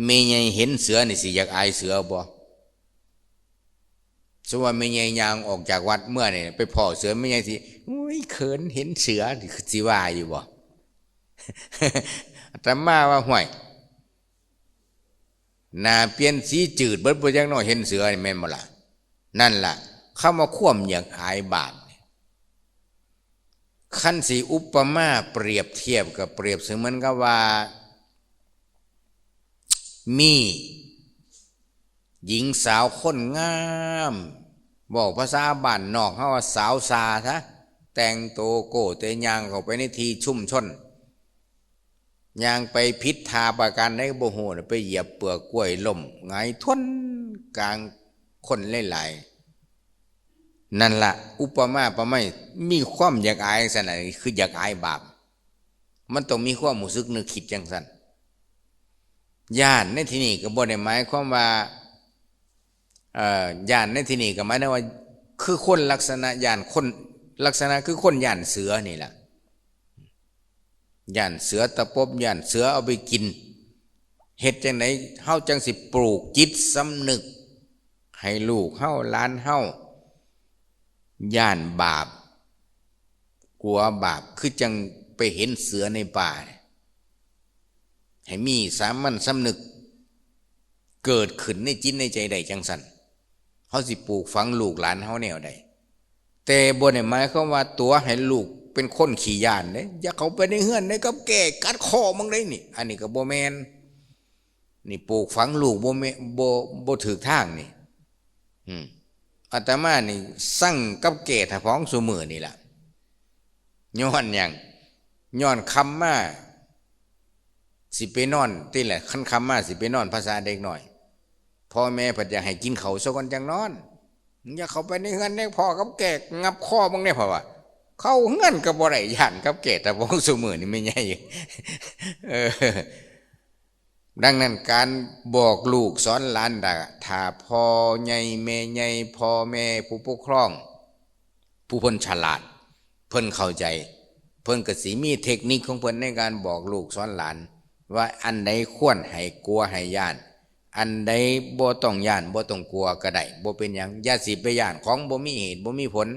ແມ່ໃຫຍ່ເຫັນເສືອນີ້ ຊິຢາກອາຍເສືອບໍ່? ສົມມຸດວ່າແມ່ໃຫຍ່ຍ່າງອອກຈາກວັດເມື່ອນີ້ ໄປພໍ້ເສືອ ແມ່ໃຫຍ່ຊິ ໂອ້ຍ ເຂີນເຫັນເສືອ ຊິວ່າຢູ່ບໍ່? ອາດຕະມາວ່າ ຫ້ວຍ ໜ້າປ່ຽນສີຈືດເບິດ ບໍ່ຈັກເນາະ ເຫັນເສືອນີ້ ແມ່ນບໍ່ລະ? ນັ້ນລະ ຄຳວ່າຄວາມຢາກອາຍບາບນີ້ ຄັນຊິອຸປະມາປຽບທຽບ ກໍປຽບສະເໝືອນກັບວ່າ ມີ ຍິງສາວຄົນງາມ ເວົ້າພາສາບ້ານນອກເຮົາວ່າສາວຊ່າຊະ ແຕ່ງໂຕໂກ້ແຕ່ຍ່າງເຂົ້າໄປໃນທີ່ຊຸມຊົນ ຍ່າງໄປຜິດທ່າປະການໃດກໍບໍ່ຮູ້ ໄປຢຽບເປືອກກ້ວຍລົ້ມຫງາຍທວນກາງຄົນຫຼາຍໆ. ນັ້ນລະ ອຸປະມາປະໄມ ມີຄວາມຢາກອາຍຈັ່ງຊັ້ນນະ ຄືຢາກອາຍບາບ ມັນຕ້ອງມີຄວາມຮູ້ສຶກນຶກຄິດຈັ່ງຊັ້ນ. ຢ້ານໃນທີ່ນີ້ກໍບໍ່ໄດ້ໝາຍຄວາມວ່າ ເອີ ຢ້ານໃນທີ່ນີ້ກໍໝາຍເຖິງວ່າ ຄືຄົນລັກສະນະຢ້ານ ຄົນ ລັກສະນະຄືຄົນຢ້ານເສືອນີ້ລະ ຢ້ານເສືອຕະປົບ ຢ້ານເສືອເອົາໄປກິນ. ເຮັດຈັ່ງໃດເຮົາຈັ່ງຊິປູກຈິດສຳນຶກ ໃຫ້ລູກເຮົາຫຼານເຮົາຢ້ານບາບ ກົວບາບ ຄືຈັ່ງໄປເຫັນເສືອໃນປ່າ ໃຫ້ມີສາມັນສຳນຶກເກີດຂຶ້ນໃນຈິດໃນໃຈໄດ້ຈັ່ງຊັ້ນ ເຮົາຊິປູກຝັງລູກຫຼານເຮົາແນວໃດ? ແຕ່ບໍ່ໄດ້ໝາຍຄວາມວ່າຕົວະໃຫ້ລູກເປັນຄົນຂີ້ຢ້ານເດ້ ຢ່າເຂົ້າໄປໃນເຮືອນໃດກັບແກ້ກັດຄໍມັນເດ້ນີ້ ອັນນີ້ກໍບໍ່ແມ່ນ. ນີ້ປູກຝັງລູກບໍ່ແມ່ນ ບໍ່ ບໍ່ຖືກທາງນີ້. ອືມ ອາດຕະມານີ້ຊັງກັບແກ້ຖ້າພອງຊຸມື້ນີ້ລະ. ຍ້ອນຫຍັງ? ຍ້ອນຄ່ຳມາຊິໄປນອນ ຕິແຫຼະ ຄັນຄ່ຳມາຊິໄປນອນ ພາສາເດັກນ້ອຍ ພໍ່ແມ່ເພິ່ນຢາກໃຫ້ກິນເຂົ້າຊະກ່ອນຈັ່ງນອນ. ຢ່າເຂົ້າໄປໃນເຮືອນໃດ ພໍ້ກັບແກ້ງັບຄໍເບິ່ງແດ່ ເພາະວ່າເຂົ້າເຮືອນກໍບໍ່ໄດ້ ຢ້ານກັບແກ້ຕາບອງຊຸມື້ນີ້ແມ່ໃຫຍ່. ເອີ ດັ່ງນັ້ນ ການບອກລູກສອນຫຼານ ຖ້າພໍ່ໃຫຍ່ແມ່ໃຫຍ່ ພໍ່ແມ່ຜູ້ປົກຄອງ ຜູ້ເພິ່ນສະຫຼາດ ເພິ່ນເຂົ້າໃຈ ເພິ່ນກໍຊິມີເທັກນິກຂອງເພິ່ນໃນການບອກລູກສອນຫຼານ ວ່າອັນໃດຄວນໃຫ້ກົວໃຫ້ຢ້ານ ອັນໃດບໍ່ຕ້ອງຢ້ານບໍ່ຕ້ອງກົວກໍໄດ້ ບໍ່ເປັນຫຍັງ ຢ່າຊິໄປຢ້ານຂອງບໍ່ມີເຫດບໍ່ມີຜົນ.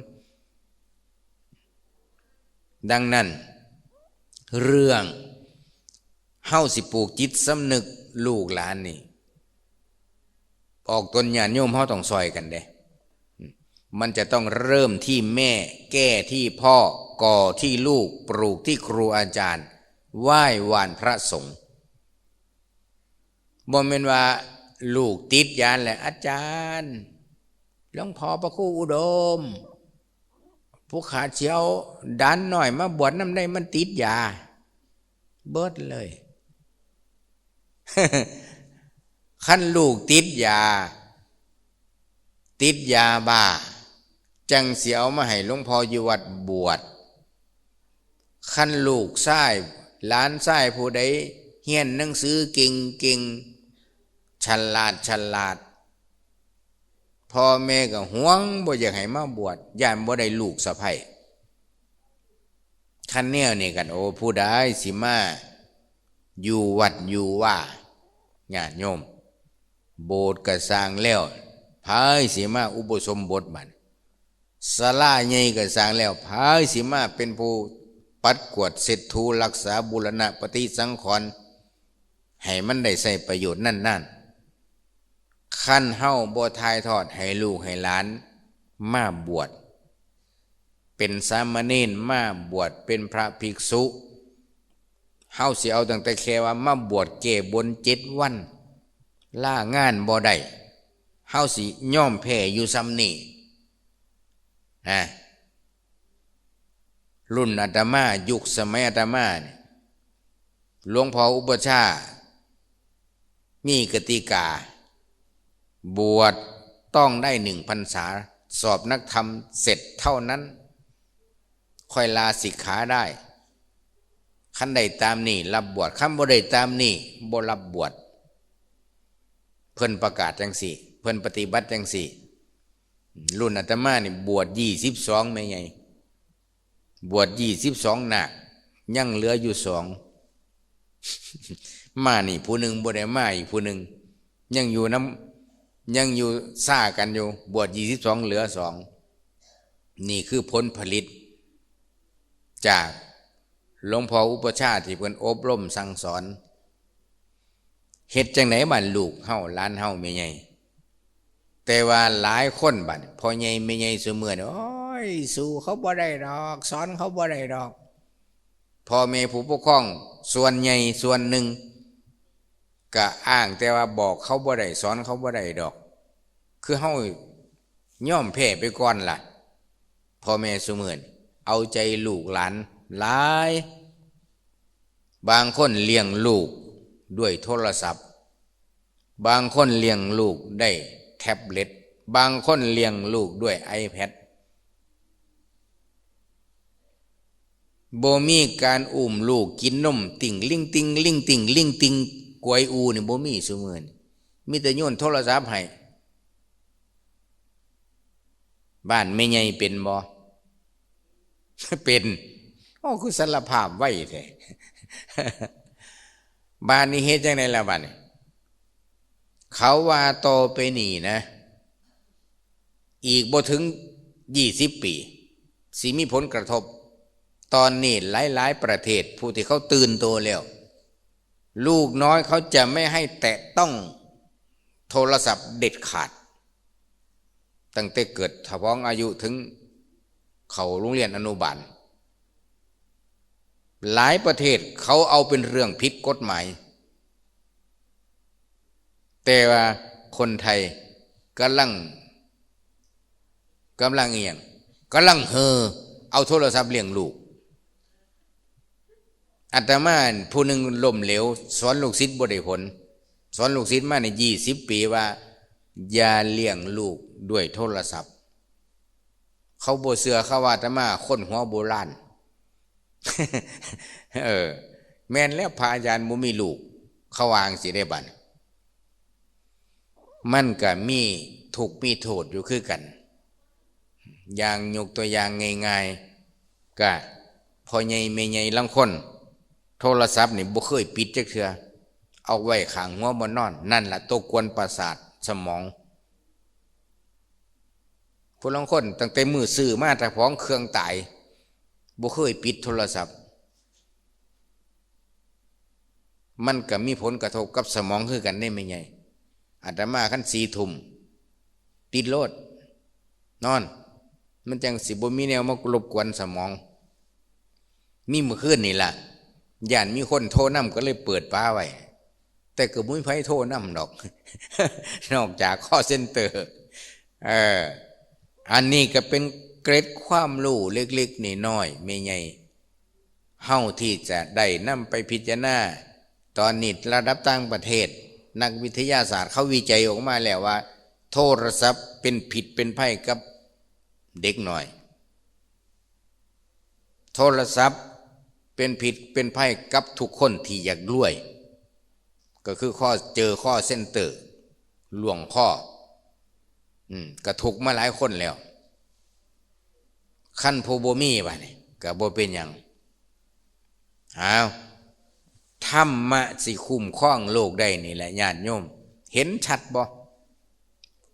ດັ່ງນັ້ນ ເລື່ອງເຮົາຊິປູກຈິດສຳນຶກລູກຫຼານນີ້ ອອກຕົນຍາດໂຍມເຮົາຕ້ອງຊ່ອຍກັນເດ້. ມັນຈະຕ້ອງເລີ່ມທີ່ແມ່ ແກ້ທີ່ພໍ່ ກໍ່ທີ່ລູກ ປລູກທີ່ຄູອາຈານ ໄຫວ້ວານພະສົງ. ບໍ່ແມ່ນວ່າລູກຕິດຢານແລ້ວ ອາຈານ ຫຼວງພໍ່ພະຄູອຸດົມ ຜູ້ຂ້າຊິເອົາດານນ້ອຍມາບວດນຳໄດ້ ມັນຕິດຢາ ເບິດເລີຍ. ຄັນລູກຕິດຢາ ຕິດຢາບ້າ ຈັ່ງຊິເອົາມາໃຫ້ຫຼວງພໍ່ຢູ່ວັດບວດ. ຄັນລູກຊາຍ ຫຼານຊາຍຜູ້ໃດຮຽນໜັງສືເກັ່ງໆ ສະຫຼາດ ສະຫຼາດ ພໍ່ແມ່ກໍຫວງ ບໍ່ຢາກໃຫ້ມາບວດ ຢ້ານບໍ່ໄດ້ລູກສະໃພ້. ຄັນແນວນີ້ກັນ ໂອ້ ຜູ້ໃດຊິມາຢູ່ວັດຢູ່ວາ ຍາດໂຍມ? ໂບດກໍສ້າງແລ້ວ ໃຜຊິມາອຸໂບສົມບົດບັດ? ສາລາໃຫຍ່ກໍສ້າງແລ້ວ ໃຜຊິມາເປັນຜູ້ປັດກວາດເຊັດຖູ ຮັກສາບູລະນະປະຕິສັງຂອນ ໃຫ້ມັນໄດ້ໃຊ້ປະໂຫຍດນັ້ນໆ? ຄັນເຮົາບໍ່ຖ່າຍທອດໃຫ້ລູກໃຫ້ຫຼານມາບວດເປັນສາມະເນນ ມາບວດເປັນພະພິກສຸ ເຮົາຊິເອົາຕັ້ງແຕ່ແຄ່ວ່າມາບວດແກ້ບົນເຈັດວັນ ລາງານບໍ່ໄດ້ ເຮົາຊິຍອມແພ້ຢູ່ສ່ຳນີ້ນະ. ລຸ້ນອາດຕະມາ ຍຸກສະໄໝອາດຕະມານີ້ ຫຼວງພໍ່ອຸປະຊາ ມີກະຕິກາ ບວດຕ້ອງໄດ້ໜຶ່ງພັນສາ ສອບນັກທຳເສັດເທົ່ານັ້ນ ຄ່ອຍລາສິກຂາໄດ້. ຄັນໄດ້ຕາມນີ້ຮັບບວດ ຄັນບໍ່ໄດ້ຕາມນີ້ບໍ່ຮັບບວດ. ເພິ່ນປະກາດຈັ່ງຊີ້ ເພິ່ນປະຕິບັດຈັ່ງຊີ້. ລຸ້ນອາດຕະມານີ້ບວດຊາວສອງ ແມ່ໃຫຍ່ ບວດຊາວສອງນາກ ຍັງເຫຼືອຢູ່ສອງ ມານີ້ຜູ້ໜຶ່ງ ບໍ່ໄດ້ມາອີກຜູ້ໜຶ່ງ ຍັງຢູ່ນຳ ຍັງຢູ່ຊາກັນຢູ່ ບວດຊາວສອງເຫຼືອສອງ. ນີ້ຄືຜົນຜະລິດຈາກ ຫຼວງພໍ່ອຸປະຊາທີ່ເພິ່ນອົບຮົມສັ່ງສອນ. ເຮັດຈັ່ງໃດບາດລູກເຮົາ ຫຼານເຮົາ ແມ່ໃຫຍ່? ແຕ່ວ່າຫຼາຍຄົນບາດ ພໍ່ໃຫຍ່ແມ່ໃຫຍ່ຊຸມື້ນີ້ ໂອ້ຍ ສູ້ເຂົາບໍ່ໄດ້ດອກ ສອນເຂົາບໍ່ໄດ້ດອກ. ພໍ່ແມ່ຜູ້ປົກຄອງສ່ວນໃຫຍ່ສ່ວນໜຶ່ງ ກະອ້າງແຕ່ວ່າບອກເຂົາບໍ່ໄດ້ ສອນເຂົາບໍ່ໄດ້ດອກ ຄືເຮົາຍອມແພ້ໄປກ່ອນລະ. ພໍ່ແມ່ຊຸມື້ນີ້ເອົາໃຈລູກຫຼານຫຼາຍ ບາງຄົນລ້ຽງລູກດ້ວຍໂທລະສັບ ບາງຄົນລ້ຽງລູກໄດ້ແທັບເລັດ ບາງຄົນລ້ຽງລູກດ້ວຍໄອແພັດ. ບໍ່ມີການອຸ້ມລູກກິນນົມຕິ່ງລິງຕິ່ງລິງຕິ່ງລິງຕິ່ງ ກວຍອູ່ນີ້ບໍ່ມີຊຸມື້ນີ້ ມີແຕ່ໂຍນໂທລະສັບໃຫ້. ບ້ານແມ່ໃຫຍ່ເປັນບໍ່? ເປັນ. ໂອ້ ຄືສາລະພາບໄວແທ້. ບາດນີ້ເຮັດຈັ່ງໃດລະບາດນີ້? ເຂົາວ່າຕໍ່ໄປນີ້ນະ ອີກບໍ່ເຖິງຊາວປີ ຊິມີຜົນກະທົບ. ຕອນນີ້ຫຼາຍໆປະເທດ ຜູ້ທີ່ເຂົາຕື່ນໂຕແລ້ວ ລູກນ້ອຍເຂົາຈະໄມ່ໃຫ້ແຕະຕ້ອງໂທລະສັບເດັດຂາດ ຕັ້ງແຕ່ເກີດ ຖ້າພອງອາຍຸເຖິງເຂົ້າໂຮງຮຽນອະນຸບານ. ຫຼາຍປະເທດເຂົາເອົາເປັນເລື່ອງຜິດກົດໝາຍ. ແຕ່ວ່າຄົນໄທກຳລັງ ກຳລັງອີ່ຫຍັງ? ກຳລັງເຫ່ເອົາໂທລະສັບລ້ຽງລູກ. ອາດຕະມາຜູ້ໜຶ່ງລົ້ມເຫຼວ ສອນລູກສິດບໍ່ໄດ້ຜົນ. ສອນລູກສິດມານີ້ຊາວປີວ່າ ຢ່າລ້ຽງລູກດ້ວຍໂທລະສັບ. ເຂົາບໍ່ເຊື່ອ ເຂົາວ່າອາດຕະມາຄົນຫົວໂບລານ. ເອີ ແມ່ນແລ້ວ ພະອາຈານບໍ່ມີລູກ ເຂົາວ່າຈັ່ງຊີ້ເດ້. ບາດນີ້ມັນກະມີທຸກມີໂທດຢູ່ຄືກັນ. ຢ່າງ ຍົກຕົວຢ່າງງ່າຍໆ ກະພໍ່ໃຫຍ່ແມ່ໃຫຍ່ລາງຄົນ ໂທລະສັບນີ້ບໍ່ເຄີຍປິດຈັກເທື່ອ ເອົາໄວ້ຂ້າງຫົວບ່ອນນອນ. ນັ້ນລະຕົວກວນປະສາດສະໝອງ. ຜູ້ລາງຄົນຕັ້ງແຕ່ມື້ຊື້ມາ ຖ້າຂອງເຄື່ອງຕາຍ ບໍ່ເຄີຍປິດໂທລະສັບ. ມັນກະມີຜົນກະທົບກັບສະໝອງຄືກັນເດ້ແມ່ໃຫຍ່. ອາດຕະມາຄັນສີ່ທຸ່ມ ຕິດໂລດ ນອນ ມັນຈັ່ງຊິບໍ່ມີແນວມາລົບກວນສະໝອງ. ມີມື້ຄືນນີ້ລະ ຢ້ານມີຄົນໂທນຳ ກໍເລີຍເປີດຝາໄວ້. ແຕ່ກໍບໍ່ມີໃຜໂທນຳດອກ ນອກຈາກຄໍເຊັນເຕີ. ເອີ ອັນນີ້ກໍເປັນເກລັດຄວາມຮູ້ເລັກໆນ້ອຍໆ ແມ່ໃຫຍ່ເຮົາທີ່ຈະໄດ້ນຳໄປພິຈາລະນາ. ຕອນນີ້ລະດັບຕ່າງປະເທດ ນັກວິທະຍາສາດເຂົາວິໄຈອອກມາແລ້ວວ່າ ໂທລະສັບເປັນພິດເປັນໄພກັບເດັກນ້ອຍ. ໂທລະສັບເປັນພິດເປັນໄພກັບທຸກຄົນທີ່ຢາກລວຍ ກໍຄືຂໍ້ ເຈີຄໍເຊັນເຕີ ລວງຄໍ ອືມ ກໍທຸກມາຫຼາຍຄົນແລ້ວ. ຄັນຜູ້ບໍ່ມີບາດນີ້ກໍບໍ່ເປັນຫຍັງ. ອ້າວ ທຳມະຊິຄຸ້ມຄອງໂລກໄດ້ນີ້ແຫຼະ ຍາດໂຍມ ເຫັນຊັດບໍ່?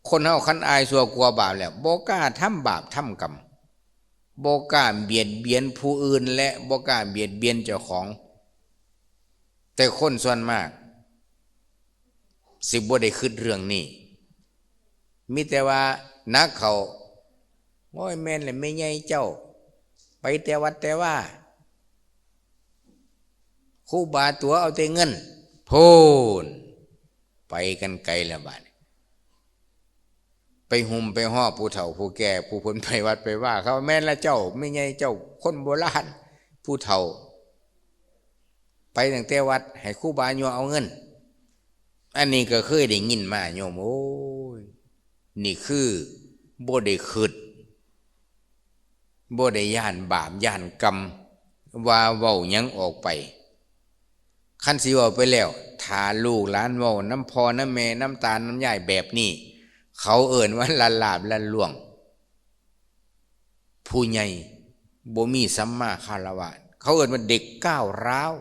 ຄົນເຮົາຄັນອາຍຊົ່ວກົວບາບແລ້ວ ບໍ່ກ້າທຳບາບທຳກຳ, ບໍ່ກ້າບຽດບຽນຜູ້ອື່ນ ແລະ ບໍ່ກ້າບຽດບຽນເຈົ້າຂອງ. ແຕ່ຄົນສ່ວນມາກຊິບໍ່ໄດ້ຄິດເລື່ອງນີ້ ມີແຕ່ວ່າໜັກເຂົ້າ ໂອ້ຍ ແມ່ນແຫຼະ ແມ່ໃຫຍ່ເຈົ້າ ໄປແຕ່ວັດແຕ່ວາ ຄູບາຕົວະເອົາແຕ່ເງິນ ໂພນ ໄປກັນໄກແລ້ວບາດນີ້ ໄປຫຸ້ມໄປຮອບຜູ້ເຖົ້າຜູ້ແກ່ ຜູ້ເພິ່ນໄປວັດໄປວາ ເຂົາ ແມ່ນລະເຈົ້າ ແມ່ໃຫຍ່ເຈົ້າ ຄົນໂບລານ ຜູ້ເຖົ້າ ໄປຕັ້ງແຕ່ວັດ ໃຫ້ຄູບາຍົວະເອົາເງິນ. ອັນນີ້ກໍເຄີຍໄດ້ຍິນມາໂຍມເອີຍ. ນີ້ຄືບໍ່ໄດ້ຄິດ ບໍ່ໄດ້ຢ້ານບາບຢ້ານກຳ ວ່າເວົ້າຫຍັງອອກໄປ. ຄັນຊິເວົ້າໄປແລ້ວ ຖ້າລູກຫຼານເວົ້ານຳພໍ່ນຳແມ່ ນຳຕານຳຍາຍແບບນີ້ ເຂົາເອີ້ນວ່າລະລາບລະລວງ. ຜູ້ໃຫຍ່ບໍ່ມີສຳມາຄາລະວະ ເຂົາເອີ້ນວ່າເດັກກ້າວຮ້າວ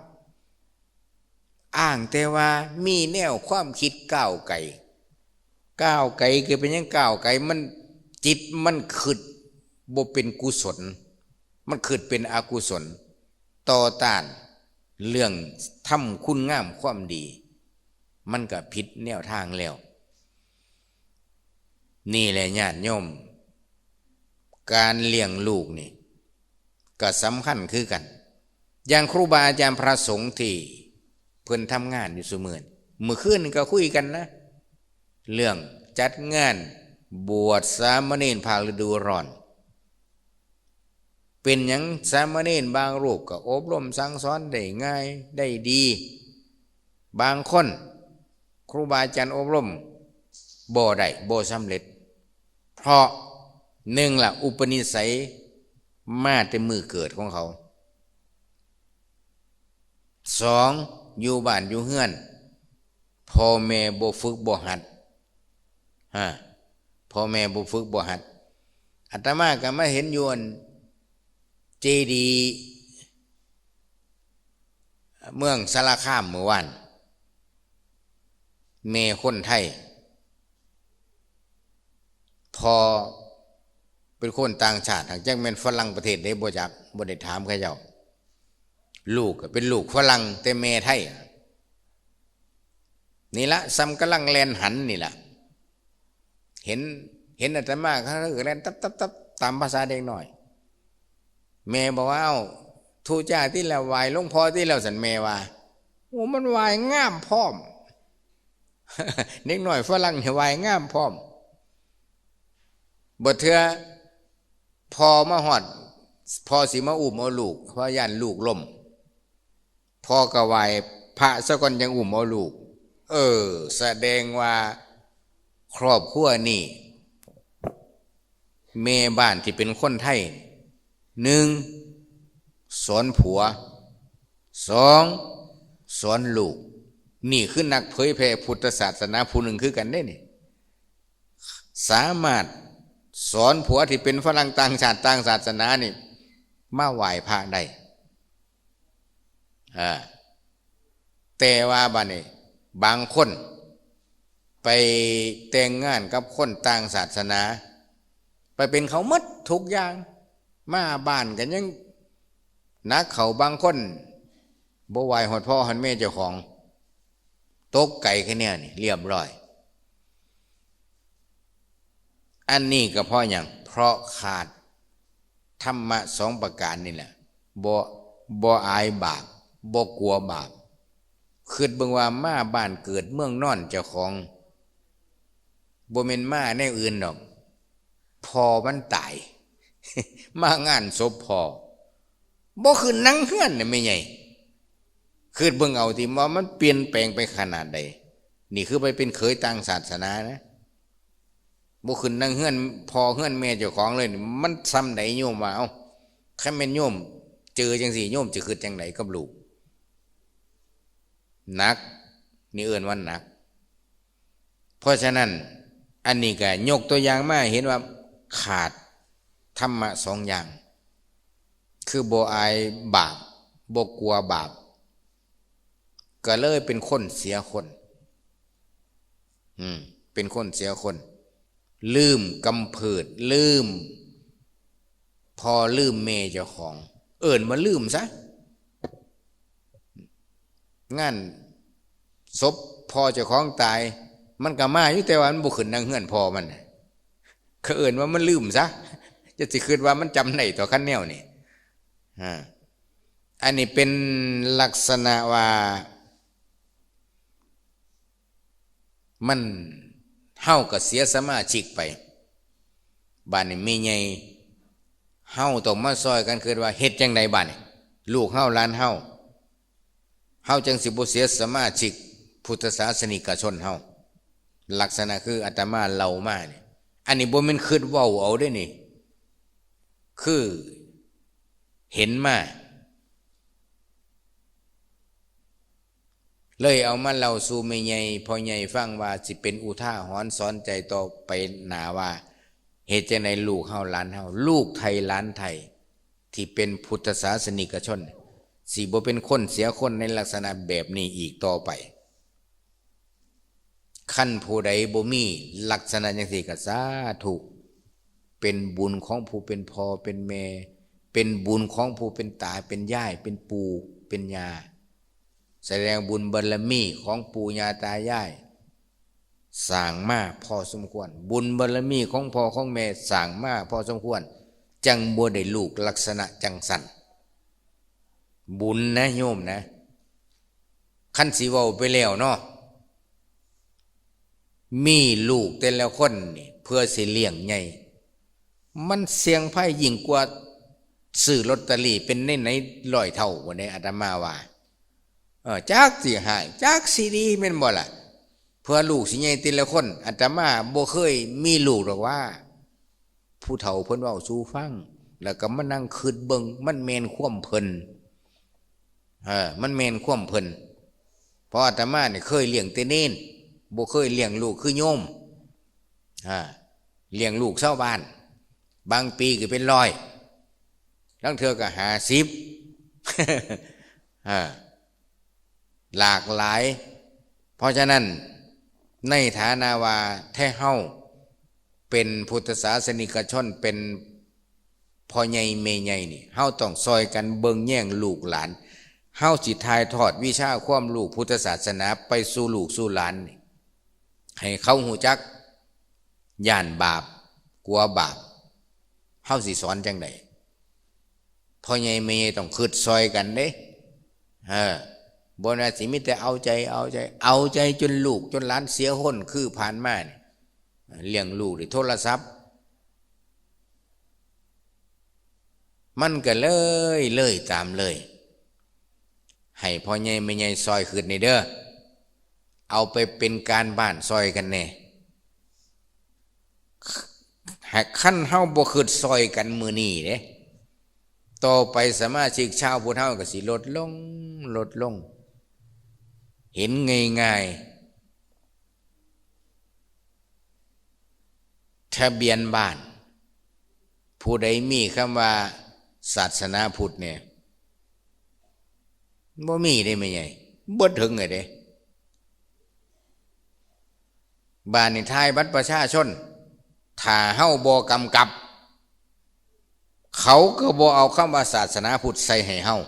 ອ້າງແຕ່ວ່າມີແນວຄວາມຄິດກ້າວໄກ. ກ້າວໄກກໍເປັນຫຍັງ? ກ້າວໄກ ມັນ ຈິດມັນຄິດບໍ່ເປັນກຸສົນ ມັນຄິດເປັນອະກຸສົນ ຕໍ່ຕ້ານເລື່ອງທຳຄຸນງາມຄວາມດີ ມັນກໍຜິດແນວທາງແລ້ວ. ນີ້ແຫຼະຍາດໂຍມ ການລ້ຽງລູກນີ້ກໍສຳຄັນຄືກັນ. ຢ່າງຄູບາອາຈານພະສົງທີ່ເພິ່ນທຳງານຢູ່ຊຸມື້ນີ້ ມື້ຄືນນີ້ກໍຄຸຍກັນນະ ເລື່ອງຈັດງານບວດສາມະເນນພາກລະດູຮ້ອນ. ເປັນຫຍັງສາມະເນນບາງຮູບກໍອົບຮົມສັ່ງສອນໄດ້ງ່າຍໄດ້ດີ, ບາງຄົນຄູບາອາຈານອົບຮົມບໍ່ໄດ້ ບໍ່ສຳເລັດ ເພາະໜຶ່ງລະ ອຸປະນິໄສມາແຕ່ມື້ເກີດຂອງເຂົາ, ສອງ ຢູ່ບ້ານຢູ່ເຮືອນ ພໍ່ແມ່ບໍ່ຝຶກບໍ່ຫັດ ຮະ ພໍ່ແມ່ບໍ່ຝຶກບໍ່ຫັດ. ອາດຕະມາກໍມາເຫັນຢູ່ອັນເຈດີເມືອງສາລະຄາມມື້ວານ, ແມ່ຄົນໄທ ພໍ່ເປັນຄົນຕ່າງຊາດ ຫາກຈັກແມ່ນຝຣັ່ງປະເທດໃດບໍ່ຈັກ ບໍ່ໄດ້ຖາມເຂົາເຈົ້າ. ລູກກໍເປັນລູກຝຣັ່ງ ແຕ່ແມ່ໄທ. ນີ້ລະ ສ່ຳກຳລັງແລ່ນຫັນນີ້ລະ ເຫັນ ເຫັນອາດຕະມາ ເຂົາກໍແລ່ນຕັບໆໆ ຕາມພາສາເດັກນ້ອຍ. ແມ່ບອກວ່າ ເອົ້າ ທຸຈ້າຕິລະ ໄຫວ້ຫຼວງພໍ່ຕິລະ ຊັ້ນແມ່ວ່າ. ໂອ້ ມັນໄຫວ້ງາມພ້ອມ ເດັກນ້ອຍຝຣັ່ງນີ້ໄຫວ້ງາມພ້ອມ. ບາດເທື່ອພໍ່ມາຮອດ ພໍ່ຊິມາອຸ້ມເອົາລູກ ເພາະຢ້ານລູກລົ້ມ, ພໍ່ກໍໄຫວ້ພະຊະກ່ອນ ຈັ່ງອຸ້ມເອົາລູກ. ເອີ ສະແດງວ່າຄອບຄົວນີ້ ແມ່ບ້ານທີ່ເປັນຄົນໄທ ໜຶ່ງ ສອນຜົວ, ສອງ ສອນລູກ. ນີ້ຄືນັກເຜີຍແຜ່ພຸດທະສາສະໜາຜູ້ໜຶ່ງຄືກັນເດ້ນີ້, ສາມາດສອນຜົວທີ່ເປັນຝຣັ່ງຕ່າງຊາດຕ່າງສາສະໜານີ້ມາໄຫວ້ພະໄດ້. ອາ ແຕ່ວ່າບາດນີ້ບາງຄົນໄປແຕ່ງງານກັບຄົນຕ່າງສາສະໜາ ໄປເປັນເຂົາໝົດທຸກຢ່າງ, ມາບ້ານກໍຍັງໜັກເຂົ້າ. ບາງຄົນບໍ່ໄຫວ້ຮອດພໍ່ຮອດແມ່ເຈົ້າຂອງ, ຕົກໄກຄືແນວນີ້ ລຽບຮ້ອຍ. ອັນນີ້ກໍເພາະຫຍັງ? ເພາະຂາດທຳມະສອງປະການນີ້ແຫຼະ. ບໍ່ ບໍ່ອາຍບາບ, ບໍ່ກົວບາບ. ຄິດເບິ່ງວ່າມາບ້ານເກີດເມືອງນອນເຈົ້າຂອງ, ບໍ່ແມ່ນມາແນວອື່ນດອກ, ພໍ່ມັນຕາຍ, ມາງານສົບພໍ່. ບໍ່ຂຶ້ນນັ່ງເຮືອນນະແມ່ໃຫຍ່. ຄິດເບິ່ງເອົາຕິ ວ່າມັນປ່ຽນແປງໄປຂະໜາດໃດ. ນີ້ຄືໄປເປັນເຂີຍຕ່າງສາສະໜານະ ບໍ່ຂຶ້ນນັ່ງເຮືອນພໍ່ເຮືອນແມ່ເຈົ້າຂອງເລີຍ ມັນສ່ຳໃດໂຍມວ່າ? ເອົ້າ ຄັນແມ່ນໂຍມເຈີຈັ່ງຊີ້ ໂຍມຈະຄິດຈັ່ງໃດກັບລູກ? ໜັກ ນີ້ເອີ້ນວ່າໜັກ. ເພາະສະນັ້ນ ອັນນີ້ກໍຍົກຕົວຢ່າງມາໃຫ້ເຫັນວ່າຂາດທຳມະສອງຢ່າງ ຄືບໍ່ອາຍບາບ ບໍ່ກົວບາບ ກໍເລີຍເປັນຄົນເສຍຄົນ ອືມ ເປັນຄົນເສຍຄົນ ລືມກຳເພີດ ລືມພໍ່ລືມແມ່ເຈົ້າຂອງ ເອີ້ນວ່າລືມຊະ. ງານສົບພໍ່ເຈົ້າຂອງຕາຍ ມັນກໍມາຢູ່ ແຕ່ວ່າມັນບໍ່ຂຶ້ນນັ່ງເຮືອນພໍ່ມັນ ເຂົາເອີ້ນວ່າມັນລືມຊະ ຢ່າຊິຄິດວ່າມັນຈຳໄດ້ ຕໍ່ຄັນແນວນີ້ ອາ ອັນນີ້ເປັນລັກສະນະວ່າ ມັນ ເຮົາກໍເສຍສະມາຊິກໄປ. ບາດນີ້ແມ່ໃຫຍ່ ເຮົາຕ້ອງມາຊ່ອຍກັນຄິດວ່າເຮັດຈັ່ງໃດບາດນີ້ ລູກເຮົາຫຼານເຮົາ ເຮົາຈັ່ງຊິບໍ່ເສຍສະມາຊິກພຸດທະສາສະນິກະຊົນເຮົາ. ລັກສະນະຄືອາດຕະມາເລົ່າມານີ້ ອັນນີ້ບໍ່ແມ່ນຄິດເວົ້າເອົາເດ້ນີ້ ຄືເຫັນມາ ເລີຍເອົາມາເລົ່າສູ່ແມ່ໃຫຍ່ພໍ່ໃຫຍ່ຟັງວ່າ ຊິເປັນອຸທາຫອນສອນໃຈຕໍ່ໄປໜ້າວ່າ ເຮັດຈັ່ງໃດລູກເຮົາຫຼານເຮົາ ລູກໄທຫຼານໄທ ທີ່ເປັນພຸດທະສາສະນິກະຊົນ ຊິບໍ່ເປັນຄົນເສຍຄົນໃນລັກສະນະແບບນີ້ອີກຕໍ່ໄປ. ຄັນຜູ້ໃດບໍ່ມີລັກສະນະຈັ່ງຊີ້ກໍສາທຸ ເປັນບຸນຂອງຜູ້ເປັນພໍ່ເປັນແມ່ ເປັນບຸນຂອງຜູ້ເປັນຕາເປັນຍາຍ ເປັນປູ່ເປັນຍ່າ ສະແດງບຸນບາລະມີຂອງປູ່ຍ່າຕາຍາຍ ສ້າງມາພໍສົມຄວນ ບຸນບາລະມີຂອງພໍ່ຂອງແມ່ສ້າງມາພໍສົມຄວນ ຈັ່ງບໍ່ໄດ້ລູກລັກສະນະຈັ່ງຊັ້ນ ບຸນນະໂຍມນະ. ຄັນຊິເວົ້າໄປແລ້ວເນາະ ມີລູກແຕ່ລະຄົນນີ້ ເພື່ອຊິລ້ຽງໃຫຍ່ ມັນສ່ຽງໄພຍິ່ງກວ່າຊື້ລອດຕະລີເປັນໃນໆຮ້ອຍເທົ່າພຸ້ນເດ້ ອາດຕະມາວ່າ. ເອີ ຈັກຊິຮ້າຍ ຈັກຊິດີ ແມ່ນບໍ່ລະ? ເພື່ອລູກຊິໃຫຍ່ແຕ່ລະຄົນ ອາດຕະມາບໍ່ເຄີຍມີລູກດອກຫວາ. ຜູ້ເຖົ້າເພິ່ນເວົ້າສູ່ຟັງ ແລ້ວກໍມານັ່ງຄິດເບິ່ງ ມັນແມ່ນຄວາມເພິ່ນ ເອີ ມັນແມ່ນຄວາມເພິ່ນ. ເພາະອາດຕະມານີ້ເຄີຍລ້ຽງແຕ່ເນນ ບໍ່ເຄີຍລ້ຽງລູກຄືໂຍມ ອາ ລ້ຽງລູກຊາວບ້ານ ບາງປີກໍເປັນຮ້ອຍ ລາງເທື່ອກໍຫ້າສິບ ອາ ຫຼາກຫຼາຍ. ເພາະສະນັ້ນ ໃນຖານະວ່າແທ້ເຮົາເປັນພຸດທະສາສະນິກະຊົນ ເປັນພໍ່ໃຫຍ່ແມ່ໃຫຍ່ນີ້ ເຮົາຕ້ອງຊ່ອຍກັນເບິ່ງແຍງລູກຫຼານ. ເຮົາຊິຖ່າຍທອດວິຊາຄວາມຮູ້ພຸດທະສາສະໜາໄປສູ່ລູກສູ່ຫຼານນີ້ ໃຫ້ເຂົາຮູ້ຈັກ ຢ້ານບາບ ກົວບາບ ເຮົາຊິສອນຈັ່ງໃດ? ພໍ່ໃຫຍ່ແມ່ໃຫຍ່ຕ້ອງຄິດຊ່ອຍກັນເດ້. ເອີ ບໍ່ແມ່ນວ່າຊິມີແຕ່ເອົາໃຈ ເອົາໃຈ ເອົາໃຈຈົນລູກຈົນຫຼານເສຍຄົນ ຄືຜ່ານມານີ້ ລ້ຽງລູກດ້ວຍໂທລະສັບ ມັນກໍເລີຍ ເລີຍຕາມເລີຍ. ໃຫ້ພໍ່ໃຫຍ່ແມ່ໃຫຍ່ຊ່ອຍຄິດແດ່ເດີ້ ເອົາໄປເປັນການບ້ານຊ່ອຍກັນແດ່. ຫາກຄັນເຮົາບໍ່ຄິດຊ່ອຍກັນມື້ນີ້ເດ້ ຕໍ່ໄປສະມາຊິກຊາວພຸດເຮົາກໍຊິລົດລົງ ລົດລົງ. ເຫັນງ່າຍໆ ທະບຽນບ້ານ ຜູ້ໃດມີຄຳວ່າສາສະໜາພຸດແດ່? ບໍ່ມີເດ້ແມ່ໃຫຍ່ ບໍ່ເຖິງເລີຍເດ້. ບາດນີ້ຖ່າຍບັດປະຊາຊົນ ຖ້າເຮົາບໍ່ກຳກັບ ເຂົາກໍບໍ່ເອົາຄຳວ່າສາສະໜາພຸດໃສ່ໃຫ້ເຮົາ.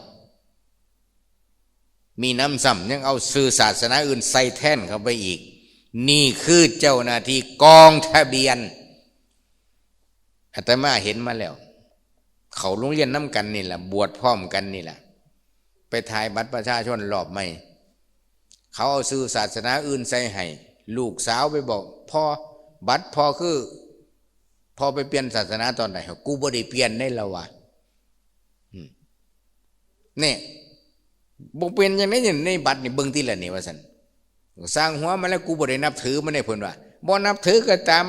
ມີໜຳຊ້ຳຍັງເອົາຊື່ສາສະໜາອື່ນໃສ່ແທນເຂົ້າໄປອີກ. ນີ້ຄືເຈົ້າໜ້າທີ່ກອງທະບຽນ. ອາດຕະມາເຫັນມາແລ້ວ ເຂົ້າໂຮງຮຽນນຳກັນນີ້ລະ ບວດພ້ອມກັນນີ້ລະ ໄປຖ່າຍບັດປະຊາຊົນລອບໃໝ່ ເຂົາເອົາຊື່ສາສະໜາອື່ນໃສ່ໃຫ້ ລູກສາວໄປບອກພໍ່ ບັດພໍ່ຄື ພໍ່ໄປປ່ຽນສາສະໜາຕອນໃດ? ກູບໍ່ໄດ້ປ່ຽນເດ້ ລາວວ່າ. ອືມ ແນ່ ບໍ່ປ່ຽນຈັ່ງໃດ ໃນບັດນີ້ເບິ່ງຕິລະນີ້ ວ່າຊັ້ນ. "ຊ່າງຫົວມັນແຫຼະ ກູບໍ່ໄດ້ນັບຖືມັນເດ້" ເພິ່ນວ່າ. "ບໍ່ນັບຖືກໍຕາມ,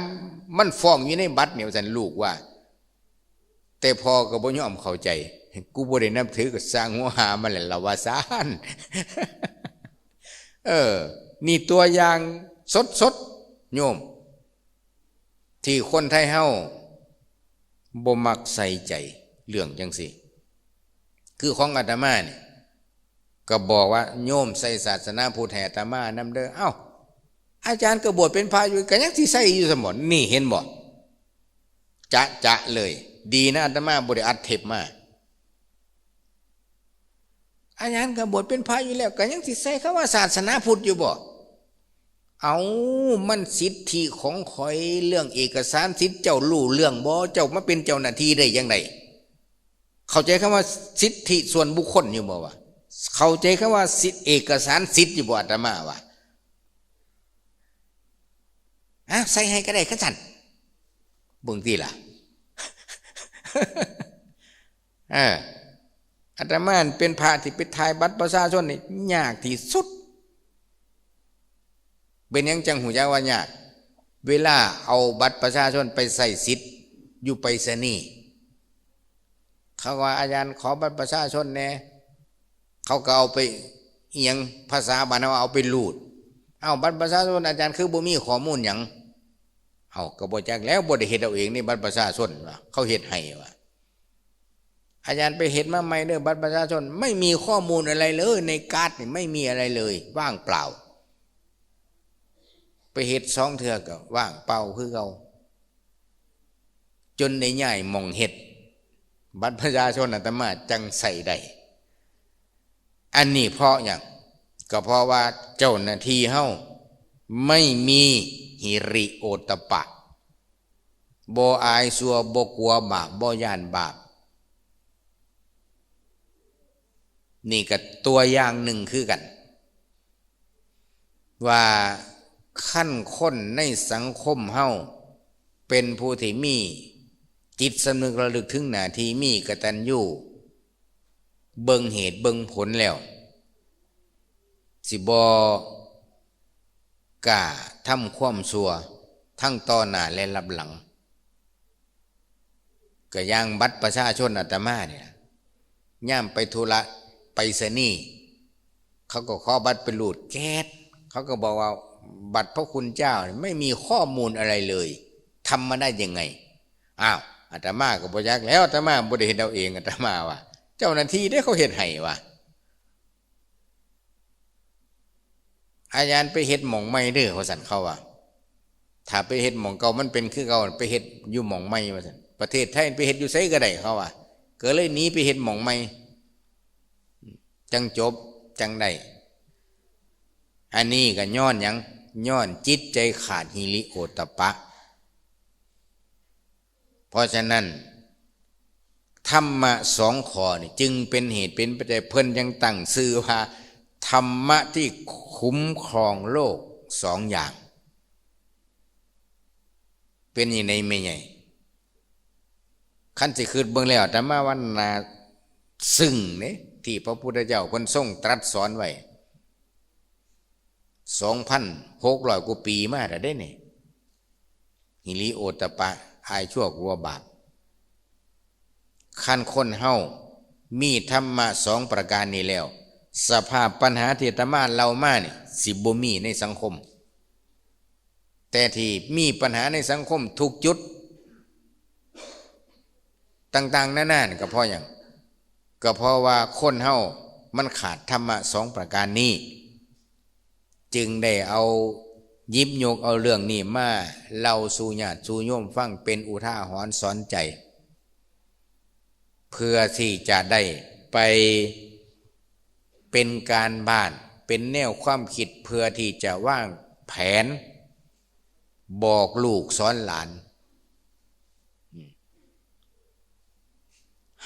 ມັນຟ້ອງຢູ່ໃນບັດນີ້" ວ່າຊັ້ນ ລູກວ່າ. ແຕ່ພໍ່ກໍບໍ່ຍອມເຂົ້າໃຈ. "ກູບໍ່ໄດ້ນັບຖືກໍຊ່າງຫົວຫາມັນແຫຼະ ລາວວ່າຊັ້ນ. ເອີ ນີ້ຕົວຢ່າງສົດໆ ໂຍມ ທີ່ຄົນໄທເຮົາບໍ່ມັກໃສ່ໃຈເລື່ອງຈັ່ງຊີ້. ຄືຂອງອາດຕະມານີ້ ກໍບອກວ່າ ໂຍມໃສ່ສາສະໜາພຸດໃຫ້ອາດຕະມານຳເດີ. ເອົ້າ ອາຈານກໍບວດເປັນພະຢູ່ ກໍຍັງຊິໃສ່ຢູ່ຊັ້ນບໍ? ນີ້ເຫັນບໍ່? ຈະໆ ເລີຍ. ດີນະອາດຕະມາບໍ່ໄດ້ອັດເທບມາ. ອາຈານກໍບວດເປັນພະຢູ່ແລ້ວ ກໍຍັງຊິໃສ່ຄຳວ່າສາສະໜາພຸດຢູ່ບໍ? ເອົ້າ ມັນສິດທິຂອງຂ້ອຍ ເລື່ອງເອກະສານສິດ ເຈົ້າຮູ້ເລື່ອງບໍ່? ເຈົ້າມາເປັນເຈົ້າໜ້າທີ່ໄດ້ຈັ່ງໃດ? ເຂົ້າໃຈຄຳວ່າສິດທິສ່ວນບຸກຄົນຢູ່ບໍ່ວະ? ເຂົ້າໃຈຄຳວ່າສິດ ເອກະສານສິດຢູ່ບໍ່? ອາດຕະມາວ່າ ອາ ໃສ່ໃຫ້ກໍໄດ້ຄັນຊັ້ນ ເບິ່ງຕິລະ. ເອີ ອາດຕະມາເປັນພະທີ່ໄປຖ່າຍບັດປະຊາຊົນນີ້ຍາກທີ່ສຸດ. ເປັນຫຍັງຈັ່ງຮູ້ຈັກວ່າຍາກ? ເວລາເອົາບັດປະຊາຊົນໄປໃຊ້ສິດຢູ່ໄປສະນີ ເຂົາວ່າ ອາຈານ ຂໍບັດປະຊາຊົນແດ່. ເຂົາກໍເອົາໄປ ອີ່ຫຍັງ ພາສາບ້ານເຮົາເອົາໄປຮູດ. ເອົ້າ ບັດປະຊາຊົນອາຈານຄືບໍ່ມີຂໍ້ມູນຫຍັງ? ເອົ້າ ກໍບໍ່ຈັກແລ້ວ ບໍ່ໄດ້ເຮັດເອົາເອງນີ້ ບັດປະຊາຊົນວ່າ ເຂົາເຮັດໃຫ້ວ່າ. ອາຈານໄປເຮັດມາໃໝ່ເດີ ບັດປະຊາຊົນ ໄມ່ມີຂໍ້ມູນອະໄລເລີຍ ໃນກາດນີ້ໄມ່ມີອະໄລເລີຍ ວ່າງເປົ່າ. ໄປເຮັດສອງເທື່ອກໍວ່າງເປົ່າຄືເກົ່າ. ຈົນໄດ້ຍ້າຍໝ່ອງເຮັດ ບັດປະຊາຊົນອາດຕະມາຈັ່ງໃຊ້ໄດ້. ອັນນີ້ເພາະຫຍັງ? ກໍເພາະວ່າເຈົ້າໜ້າທີ່ເຮົາໄມ່ມີຫິລິໂອດຕະປະ, ບໍ່ອາຍຊົ່ວ, ບໍ່ກົວບາບ, ບໍ່ຢ້ານບາບ. ນີ້ກໍຕົວຢ່າງໜຶ່ງຄືກັນ ວ່າຄັນຄົນໃນສັງຄົມເຮົາເປັນຜູ້ທີ່ມີຈິດສຳນຶກລະລຶກເຖິງໜ້າທີ່, ມີກະຕັນຍູເບິ່ງເຫດເບິ່ງຜົນແລ້ວ ຊິບໍ່ກ້າທຳຄວາມຊົ່ວທັງຕໍ່ໜ້າ ແລະ ລັບຫຼັງ. ກໍຢ່າງບັດປະຊາຊົນອາດຕະມານີ້ລະ, ຍາມໄປທຸລະໄປສະນີ ເຂົາກໍຂໍບັດໄປຮູດແກດ, ເຂົາກໍບອກວ່າ ບັດພະຄຸນເຈົ້າໄມ່ມີຂໍ້ມູນອະໄລເລີຍ, ທຳມາໄດ້ຍັງໄງ? ອ້າວ ອາດຕະມາກໍບໍ່ຈັກແລ້ວ, ອາດຕະມາບໍ່ໄດ້ເຮັດເອົາເອງ, ອາດຕະມາວ່າ ເຈົ້າໜ້າທີ່ເດ້ເຂົາເຮັດໃຫ້ວ່າ. ອາຈານໄປເຮັດໝ່ອງໃໝ່ເດີ ວ່າຊັ້ນເຂົາວ່າ. ຖ້າໄປເຮັດໝ່ອງເກົ່າມັນເປັນຄືເກົ່າ, ໄປເຮັດຢູ່ໝ່ອງໃໝ່ ວ່າຊັ້ນ. ປະເທດໄທໄປເຮັດຢູ່ໃສກໍໄດ້ ເຂົາວ່າ. ກໍເລີຍໜີໄປເຮັດໝ່ອງໃໝ່ ຈັ່ງຈົບ ຈັ່ງໄດ້. ອັນນີ້ກໍຍ້ອນຫຍັງ? ຍ້ອນຈິດໃຈຂາດຫິລິໂອດຕະປະ. ເພາະສະນັ້ນ ທຳມະສອງຂໍ້ນີ້ຈຶ່ງເປັນເຫດເປັນປັດໄຈ, ເພິ່ນຈຶ່ງຕັ້ງຊື່ວ່າ ທຳມະທີ່ຄຸ້ມຄອງໂລກສອງຢ່າງ. ເປັນຈັ່ງໃດແມ່ໃຫຍ່? ຄັນຊິຄິດເບິ່ງແລ້ວ ອາດຕະມາວ່າໜ້າຊຶ້ງເດ້ ທີ່ພະພຸດທະເຈົ້າເພິ່ນຊົງຕລັດສອນໄວ້ ສອງພັນຫົກຮ້ອຍກວ່າປີມາແລ້ວເດ້ນີ້. ຫິລິໂອດຕະປະ ອາຍຊົ່ວກົວບາບ. ຄັນຄົນເຮົາມີທຳມະສອງປະການນີ້ແລ້ວ, ສະພາບບັນຫາທີ່ອາດຕະມາເລົ່າມານີ້ ຊິບໍ່ມີໃນສັງຄົມ. ແຕ່ທີ່ມີບັນຫາໃນສັງຄົມທຸກຈຸດ ຕ່າງໆນານານີ້ ກໍເພາະຫຍັງ? ກໍເພາະວ່າຄົນເຮົາມັນຂາດທຳມະສອງປະການນີ້, ຈຶ່ງໄດ້ເອົາ ຫຍິບຍົກເອົາເລື່ອງນີ້ມາເລົ່າສູ່ຍາດສູ່ໂຍມຟັງເປັນອຸທາຫອນສອນໃຈ, ເພື່ອທີ່ຈະໄດ້ໄປເປັນການບ້ານ, ເປັນແນວຄວາມຄິດ ເພື່ອທີ່ຈະວາງແຜນ ບອກລູກສອນຫຼານ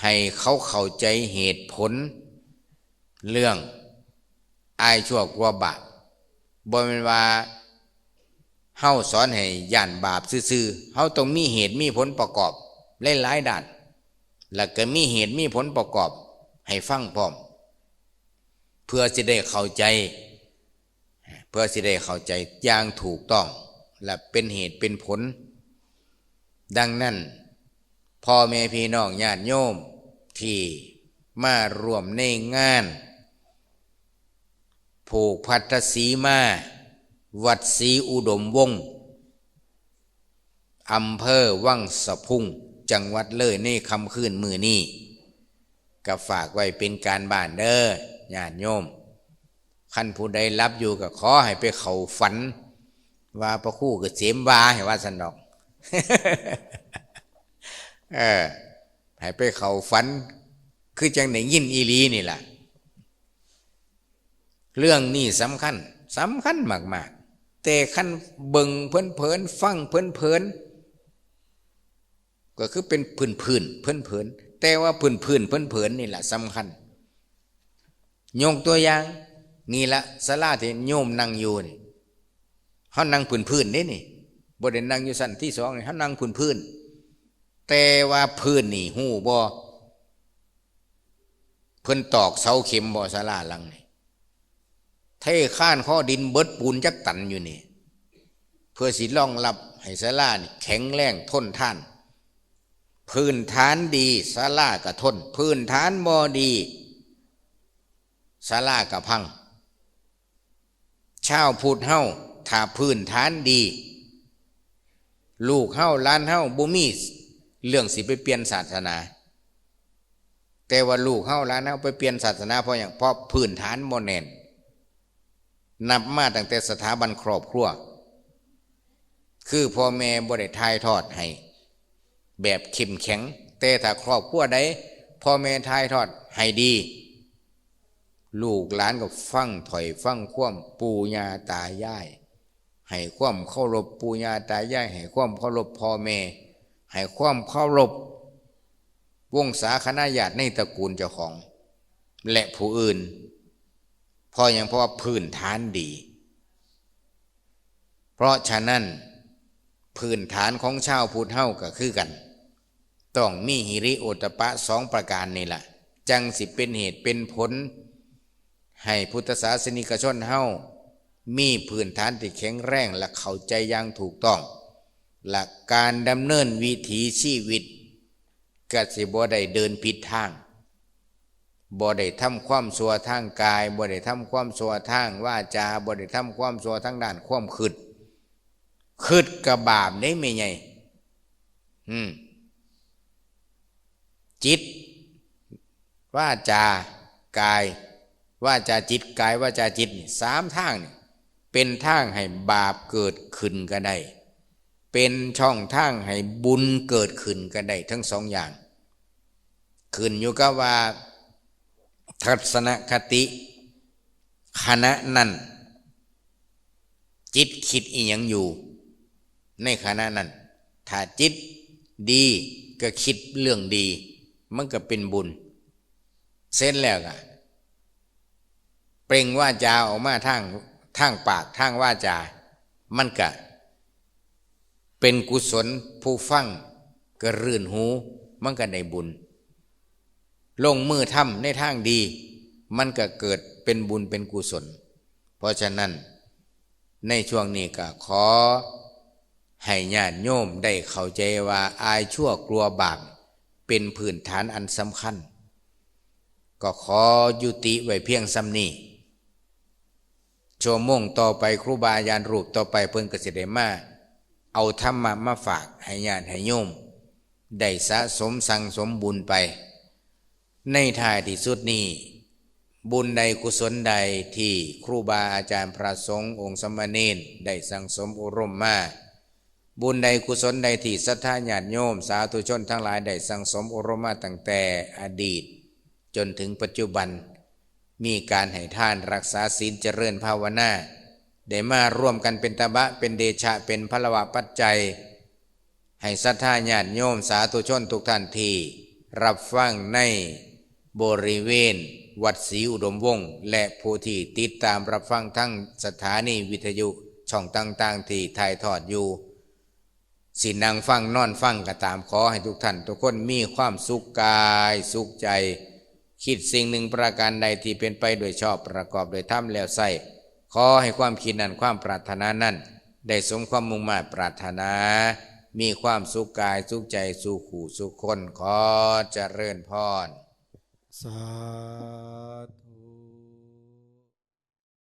ໃຫ້ເຂົາເຂົ້າໃຈເຫດຜົນເລື່ອງອາຍຊົ່ວກົວບາບ. ບໍ່ແມ່ນວ່າເຮົາສອນໃຫ້ຢ້ານບາບຊື່ໆ, ເຮົາຕ້ອງມີເຫດມີຜົນປະກອບຫຼາຍໆດ້ານ, ແລ້ວກໍມີເຫດມີຜົນປະກອບໃຫ້ຟັງພ້ອມ ເພື່ອຊິໄດ້ເຂົ້າໃຈ ເພື່ອຊິໄດ້ເຂົ້າໃຈຢ່າງຖືກຕ້ອງ ແລະ ເປັນເຫດເປັນຜົນ. ດັ່ງນັ້ນ ພໍ່ແມ່ພີ່ນ້ອງຍາດໂຍມທີ່ມາຮ່ວມໃນງານຜູກພັດທະສີມາ ວັດສີອຸດົມວົງ ອຳເພີວັງສະພຸງ ຈັງຫວັດເລີຍ ໃນຄ່ຳຄືນມື້ນີ້ ກໍຝາກໄວ້ເປັນການບ້ານເດີຍາດໂຍມ. ຄັນຜູ້ໃດຫຼັບຢູ່ກໍຂໍໃຫ້ໄປເຂົ້າຝັນ ວ່າພະຄູກະເສມວ່າ ໃຫ້ວ່າຊັ້ນດອກ. ເອີ ໃຫ້ໄປເຂົ້າຝັນ ຄືຈັ່ງໄດ້ຍິນອີ່ຫຼີນີ້ລະ. ເລື່ອງນີ້ສຳຄັນ ສຳຄັນມາກໆ ແຕ່ຄັນເບິ່ງເພີນໆ ຟັງເພີນໆ ກໍຄືເປັນພື້ນໆ ເພີນໆ ແຕ່ວ່າພື້ນໆ ເພີນໆ ນີ້ລະສຳຄັນ. ຍົກຕົວຢ່າງ ນີ້ລະ ສາລາທີ່ໂຍມນັ່ງຢູ່ນີ້ ເຮົານັ່ງພື້ນໆ ເດ້ນີ້ ບໍ່ໄດ້ນັ່ງຢູ່ຊັ້ນທີສອງນີ້ ເຮົານັ່ງພື້ນໆ ແຕ່ວ່າພື້ນນີ້ ຮູ້ບໍ່? ເພິ່ນຕອກເສົາເຂັມບໍ່ ສາລາຫຼັງນີ້? ເທຄານຄໍດິນເບິດ ປູນຈັກຕັນຢູ່ນີ້ ເພື່ອຊິຮອງຮັບໃຫ້ສາລານີ້ແຂງແຮງທົນທານ. ພື້ນຖານດີ ສາລາກໍທົນ, ພື້ນຖານບໍ່ດີ ສາລາກໍພັງ. ຊາວພຸດເຮົາ ຖ້າພື້ນຖານດີ ລູກເຮົາ ຫຼານເຮົາ ບໍ່ມີເລື່ອງຊິໄປປ່ຽນສາສະໜາ. ແຕ່ວ່າລູກເຮົາ ຫຼານເຮົາ ໄປປ່ຽນສາສະໜາ ເພາະຫຍັງ? ເພາະພື້ນຖານບໍ່ແໜ້ນ. ນັບມາຕັ້ງແຕ່ສະຖາບັນຄອບຄົວ ຄືພໍ່ແມ່ບໍ່ໄດ້ຖ່າຍທອດໃຫ້ແບບເຂັ້ມແຂງ, ແຕ່ຖ້າຄອບຄົວໃດ ພໍ່ແມ່ຖ່າຍທອດໃຫ້ດີ ລູກຫຼານກໍຟັງຖ້ອຍຟັງຄວາມປູ່ຍ່າຕາຍາຍ, ໃຫ້ຄວາມເຄົາລົບປູ່ຍ່າຕາຍາຍ, ໃຫ້ຄວາມເຄົາລົບພໍ່ແມ່, ໃຫ້ຄວາມເຄົາລົບວົງສາຄະນາຍາດໃນຕະກູນເຈົ້າຂອງ ແລະ ຜູ້ອື່ນ. ເພາະຫຍັງ? ເພາະວ່າພື້ນຖານດີ. ເພາະສະນັ້ນ ພື້ນຖານຂອງຊາວພຸດເຮົາກໍຄືກັນ, ຕ້ອງມີຫິລິໂອດຕະປະສອງປະການນີ້ລະ, ຈັ່ງຊິເປັນເຫດເປັນຜົນໃຫ້ພຸດທະສາສະນິກະຊົນເຮົາມີພື້ນຖານທີ່ແຂງແຮງ ແລະ ເຂົ້າໃຈຢ່າງຖືກຕ້ອງ, ແລະ ການດຳເນີນວິຖີຊີວິດ ກໍຊິບໍ່ໄດ້ເດີນຜິດທາງ, ບໍ່ໄດ້ທຳຄວາມຊົ່ວທາງກາຍ, ບໍ່ໄດ້ທຳຄວາມຊົ່ວທາງວາຈາ, ບໍ່ໄດ້ທຳຄວາມຊົ່ວທາງດ້ານຄວາມຄິດ. ຄິດກໍບາບເດ້ແມ່ໃຫຍ່. ອືມ ຈິດ ວາຈາ ກາຍ, ວາຈາ ຈິດ ກາຍ ວາຈາ ຈິດ ນີ້ ສາມທາງນີ້ ເປັນທາງໃຫ້ບາບເກີດຂຶ້ນກໍໄດ້, ເປັນຊ່ອງທາງໃຫ້ບຸນເກີດຂຶ້ນກໍໄດ້ ທັງສອງຢ່າງ. ຂຶ້ນຢູ່ກັບວ່າທັດສະນະຄະຕິຂະນະນັ້ນ ຈິດຄິດອີ່ຫຍັງຢູ່ໃນຂະນະນັ້ນ. ຖ້າຈິດດີກໍຄິດເລື່ອງດີ, ມັນກໍເປັນບຸນ. ເສັດແລ້ວກໍ ເປັ່ງວາຈາອອກມາທາງ ທາງປາກ ທາງວາຈາ ມັນກະເປັນກຸສົນ, ຜູ້ຟັງກະລື່ນຫູ, ມັນກະໄດ້ບຸນ. ລົງມືທຳໃນທາງດີ, ມັນກະເກີດເປັນບຸນເປັນກຸສົນ. ເພາະສະນັ້ນ ໃນຊ່ວງນີ້ກະຂໍໃຫ້ຍາດໂຍມໄດ້ເຂົ້າໃຈວ່າ ອາຍຊົ່ວກົວບາບ ເປັນພື້ນຖານອັນສຳຄັນ. ກໍຂໍຍຸຕິໄວ້ພຽງສ່ຳນີ້. ຊົ່ວໂມງຕໍ່ໄປ ຄູບາອາຈານຮູບຕໍ່ໄປ ເພິ່ນກໍຊິໄດ້ມາເອົາທຳມະມາຝາກໃຫ້ຍາດໃຫ້ໂຍມໄດ້ສະສົມສັ່ງສົມບຸນໄປ. ໃນທ້າຍທີ່ສຸດນີ້ ບຸນໃດກຸສົນໃດທີ່ຄູບາອາຈານພະສົງອົງສາມະເນນໄດ້ສັ່ງສົມອົບຮົມມາ, ບຸນໃດກຸສົນໃດທີ່ສັດທາຍາດໂຍມສາທຸຊົນທັງຫຼາຍໄດ້ສັ່ງສົມອົບຮົມມາຕັ້ງແຕ່ອະດີດຈົນເຖິງປັດຈຸບັນ, ມີການໃຫ້ທານ, ຮັກສາສິນ, ຈະເລີນພາວະນາ, ໄດ້ມາຮ່ວມກັນເປັນຕະບະ, ເປັນເດຊະ, ເປັນພະລະວະປັດໄຈ ໃຫ້ສັດທາຍາດໂຍມສາທຸຊົນທຸກທ່ານທີ່ຮັບຟັງໃນບໍລິເວນວັດສີອຸດົມວົງ ແລະ ຜູ້ທີ່ຕິດຕາມຮັບຟັງທາງສະຖານີວິທະຍຸຊ່ອງຕ່າງໆທີ່ຖ່າຍທອດຢູ່ ຊິນັ່ງຟັງນອນຟັງກໍຕາມ, ຂໍໃຫ້ທຸກທ່ານທຸກຄົນມີຄວາມສຸກກາຍສຸກໃຈ, ຄິດສິ່ງໜຶ່ງປະການໃດທີ່ເປັນໄປໂດຍຊອບ, ປະກອບໂດຍທຳແລ້ວໃຊ້, ขอให้ความคิดนั้น ความปรารถนานั้น ได้สมความมุ่งมาดปรารถนา มีความสุขกายสุขใจสู่คู่สู่คน ขอเจริญพร สา